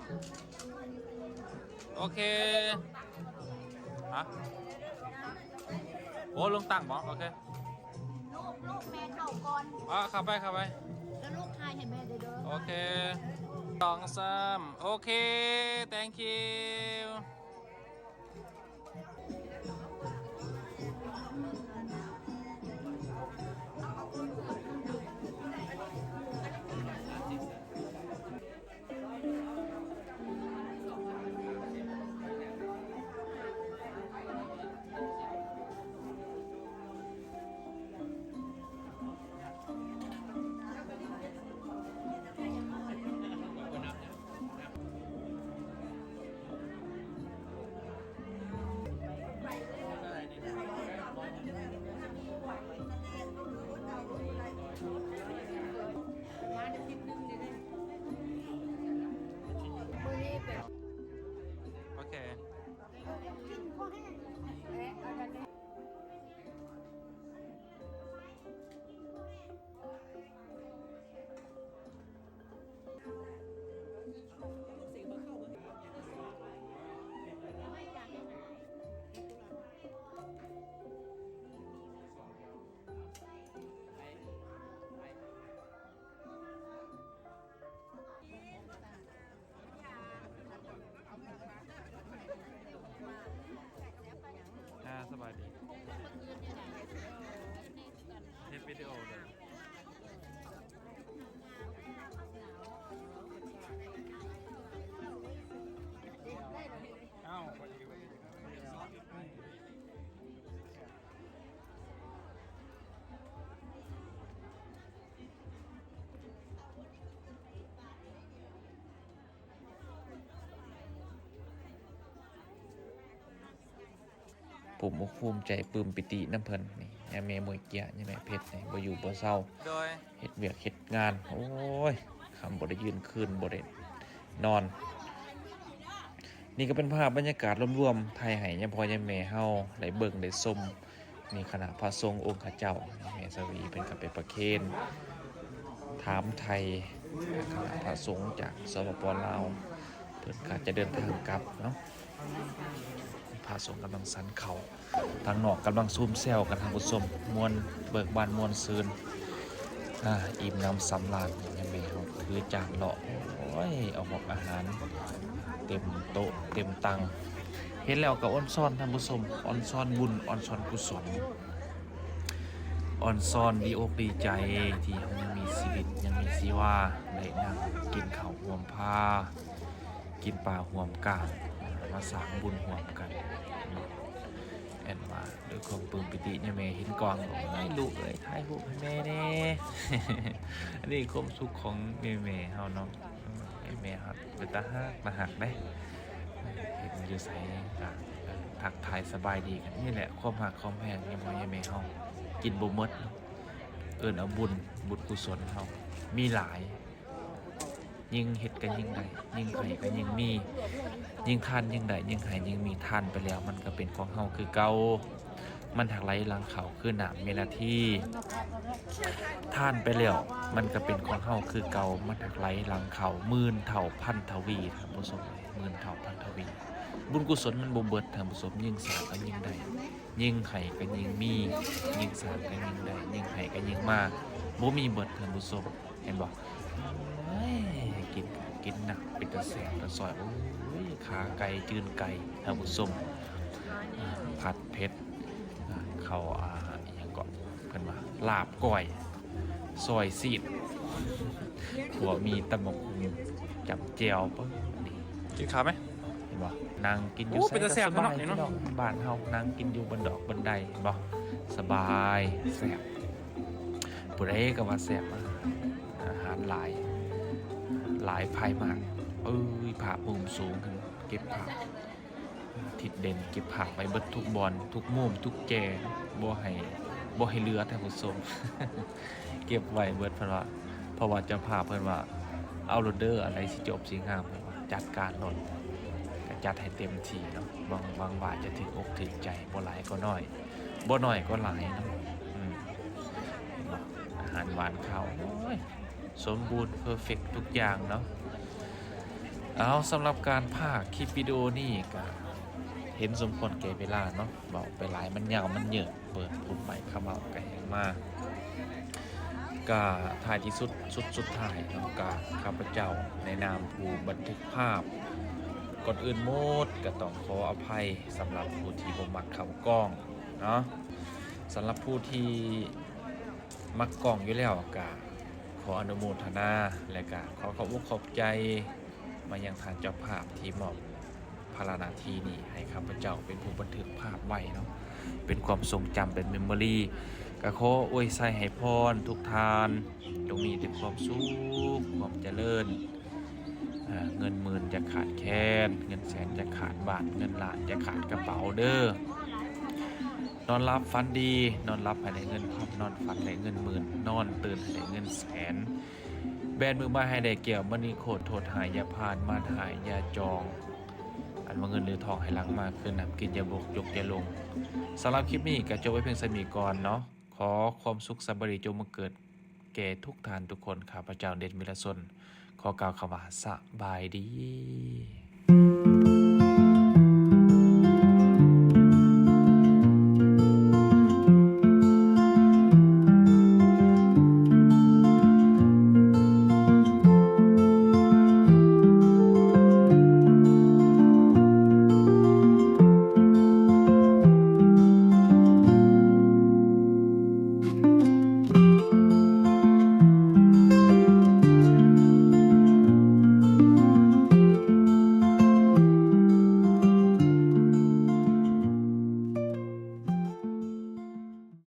ໂອເຄ ຮະ ໂອ້ ລົງຕັ້ງບໍ? ໂອເຄ ລູກ ລູກແມ່ເຂົ້າກ່ອນ ອ່າ ເຂົ້າໄປ ເຂົ້າໄປ ແລ້ວລູກຖ່າຍໃຫ້ແມ່ເດີ ໂອເຄ ສອງ ສາມ ໂອເຄ thank you. ໂອເຄ ອ່າ ສະບາຍດີ ເຮັດວິດີໂອເລີຍ ອ້າວ ພໍດີ ພໍດີ. ພູມອົກພູມໃຈ ປຶ້ມປີຕິນຳເພິ່ນນີ້ ຍາແມ່ໝວຍເກຍ ຍາແມ່ເພັດນີ້ ບໍ່ຢູ່ບໍ່ເຊົາ ໂດຍ ເຮັດວຽກເຮັດງານ ໂອ້ຍ ຄ່ຳບໍ່ໄດ້ຢືນ ຄືນບໍ່ໄດ້ນອນ. ນີ້ກໍເປັນພາບບັນຍາກາດລວມໆ ຖ່າຍໃຫ້ຍາພໍ່ຍາແມ່ເຮົາໄດ້ເບິ່ງໄດ້ຊົມ. ມີຄະນະພະສົງອົງຄະເຈົ້າ ແມ່ສາວີເພິ່ນກໍໄປປະເຄນ ຖາມໄຖ່ຄະນະພະສົງຈາກ ສປປ ລາວ ເພິ່ນກໍຈະເດີນທາງກັບເນາະ. ພ ພະສົງກຳລັງສັນເຂົ້າ ທາງນອກກຳລັງຊຸມແຊວກັນ ທ່ານຜູ້ຊົມ ມ່ວນເບີກບານມ່ວນຊື່ນ ອາ ອີ່ມໜຳສຳລານ. ຍາແມ່ເຮົາຖືຈານເລາະ ໂອ້ຍ ເອົາຮອກອາຫານເຕັມໂຕະເຕັມຕັ່ງ ເຫັນແລ້ວກໍອອນຊອນ ທ່ານຜູ້ຊົມ ອອນຊອນບຸນ ອອນຊອນກຸສົນ ອອນຊອນດີອົກດີໃຈ ທີ່ເຮົາຍັງມີຊີວິດ ຍັງມີຊີວາ ໄດ້ນັ່ງກິນເຂົ້າຮ່ວມພາ ກິນປາຮ່ວມກາງ ມາສ້າງບຸນຮ່ວມກັນເນາະ. ແອນວ່າດ້ວຍຄວາມປຶ້ມປີຕິ ຍາແມ່ເຫັນກ້ອງ ໂອ້ຍ ລູກເອີຍ ຖ່າຍຮູບໃຫ້ແມ່ແດ່. ອັນນີ້ຄວາມສຸກຂອງແມ່ໆເຮົາເນາະ. ແມ່ໆເຮົາເປັນຕາຮັກ ຕາຮັກເດ້ ເຫັນຢູ່ໃສກໍ ເອີ ທັກທາຍສະບາຍດີກັນ. ນີ້ແຫຼະຄວາມຮັກຄວາມແພງ ຍາພໍ່ຍາແມ່ເຮົາ ກິນບໍ່ໝົດເນາະ. ເອີ້ນເອົາບຸນ ບຸນກຸສົນເຮົາມີຫຼາຍ ຍິ່ງເຮັດກໍຍິ່ງໄດ້ ຍິ່ງໃຫ້ກໍຍິ່ງມີ ຍິ່ງທານຍິ່ງໄດ້ ຍິ່ງໃຫ້ຍິ່ງມີ. ທານໄປແລ້ວມັນກໍເປັນຂອງເຮົາຄືເກົ່າ ມັນຫັກໄຫຼຫຼັງເຂົ້າຄືນ້ຳເມລາທີ. ທານໄປແລ້ວມັນກໍເປັນຂອງເຮົາຄືເກົ່າ ມັນຫັກໄຫຼຫຼັງເຂົ້າໝື່ນເທົ່າພັນທະວີ ທ່ານຜູ້ຊົມ ໝື່ນເທົ່າພັນທະວີ. ບຸນກຸສົນມັນບໍ່ເບິດ ທ່ານຜູ້ຊົມ ຍິ່ງສ້າງກໍຍິ່ງໄດ້ ຍິ່ງໃຫ້ກໍຍິ່ງມີ ຍິ່ງສ້າງກໍຍິ່ງໄດ້ ຍິ່ງໃຫ້ກໍຍິ່ງມາ ບໍ່ມີເບິດ ທ່ານຜູ້ຊົມ ເຫັນບໍ່? ເອີຍ ກິນ ກິນນະ ເປັນຕາແຊບຕາຊອຍ ໂອ້ຍ ຂາໄກ່ ຈືນໄກ່ ທ່ານຜູ້ຊົມ ອາ ຜັດເຜັດ ອາ ເຂົ້າ ອາ ອີ່ຫຍັງເກາະ ເພິ່ນວ່າລາບກ້ອຍ ຊອຍຊີ້ນ ຂົ້ວໝີ່ ຕຳບັກຫຸ່ງ ຈ້ຳແຈ່ວ ປຶ້ງ ນີ້ ກິນເຂົ້າໄໝ? ເຫັນບໍ່? ນັ່ງກິນຢູ່ ໂອ້ ໃສ ເປັນຕາແຊບເນາະ ນີ້ເນາະ ບ້ານເຮົານັ່ງກິນຢູ່ບົນດອກບົນໄດ ເຫັນບໍ່? ສະບາຍ ແຊບ. ຜູ້ໃດກໍວ່າແຊບ ອາຫານຫຼາຍ ຫຼາຍພາຍມາກ ເອີຍ ພາບມຸມສູງ ເກັບພາບ ທິດເດັ່ນ ເກັບພາບໄວ້ເບິດທຸກບ່ອນ ທຸກມຸມ ທຸກແຈ ບໍ່ໃຫ້ ບໍ່ໃຫ້ເຫຼືອ ທ່ານຜູ້ຊົມ ເກັບໄວ້ເບິດ ເພິ່ນວ່າ ເພາະວ່າເຈົ້າພາບເພິ່ນວ່າ ເອົາໂລດເດີ ອັນໃດຊິຈົບຊິງາມ ເພິ່ນວ່າ ຈັດການໂລດ ກໍຈັດໃຫ້ເຕັມທີ່ເນາະ. ຫວັງ ຫວັງວ່າຈະຖືກອົກຖືກໃຈ ບໍ່ຫຼາຍກໍໜ້ອຍ ບໍ່ໜ້ອຍກໍຫຼາຍເນາະ. ອືມ ເຫັນບໍ່? ອາຫານຫວານຄາວ ໂອ້ຍ ສົມບູນເພີເຟັກທຸກຢ່າງເນາະ. ເອົາ ສຳລັບການພາກຄລິບວິດີໂອນີ້ກໍເຫັນສົມຄວນແກ່ເວລາເນາະ ເວົ້າໄປຫຼາຍມັນຍາວມັນເຍີດ ເປີດພູມໄມຄຳເວົ້າກໍແຮງມາ. ກໍທ້າຍທີ່ສຸດ ສຸດ ສຸດທ້າຍເນາະ ກໍຂ້າພະເຈົ້າໃນນາມຜູ້ບັນທຶກພາບ ກ່ອນອື່ນໝົດກໍຕ້ອງຂໍອະໄພສຳລັບຜູ້ທີ່ບໍ່ມັກເຂົ້າກ້ອງເນາະ. ສຳລັບຜູ້ທີ່ມັກກ້ອງຢູ່ແລ້ວກໍ ຂໍອະນຸໂມທະນາ ແລະກະຂໍຂອບອົກຂອບໃຈມາຍັງທ່ານເຈົ້າພາບທີ່ມອບພາລະໜ້າທີ່ນີ້ໃຫ້ຂ້າພະເຈົ້າເປັນຜູ້ບັນທຶກພາບໄວ້ເນາະ ເປັນຄວາມຊົງຈຳ ເປັນເມມໂມຣີ. ກະຂໍອວຍໄຊໃຫ້ພອນທຸກທ່ານ ຈົ່ງມີແຕ່ຄວາມສຸກ ຄວາມຈະເລີນ ເງິນໝື່ນຢ່າຂາດແຄນ ເງິນແສນຢ່າຂາດບ້ານ ເງິນລ້ານຢ່າຂາດກະເປົາເດີ. ນອນຫຼັບຝັນດີ ນອນຫຼັບໃຫ້ໄດ້ເງິນພັນ ນອນຝັນໄດ້ເງິນໝື່ນ ນອນຕື່ນໃຫ້ໄດ້ເງິນແສນ. ແບນມືມາໃຫ້ໄດ້ແກ້ວມະນີໂຄດ ໂທດຮ້າຍຢ່າຜ່ານ ມານຮ້າຍຢ່າຈອງ ອັນວ່າເງິນຫຼືທອງໃຫ້ຫຼັ່ງມາຄືນ້ຳ ກິນຢ່າບົກ ຍົກຢ່າລົງ. ສຳລັບຄລິບນີ້ກໍຈົບໄວ້ພຽງສ່ຳນີ້ກ່ອນເນາະ. ຂໍຄວາມສຸກສະບາຍດີຈົ່ງບັງເກີດແກ່ທຸກທ່ານທຸກຄົນ. ຂ້າພະເຈົ້າ ເດັ່ນ ວິລະຊົນ ຂໍກ່າວຄຳວ່າ ສະບາຍດີ.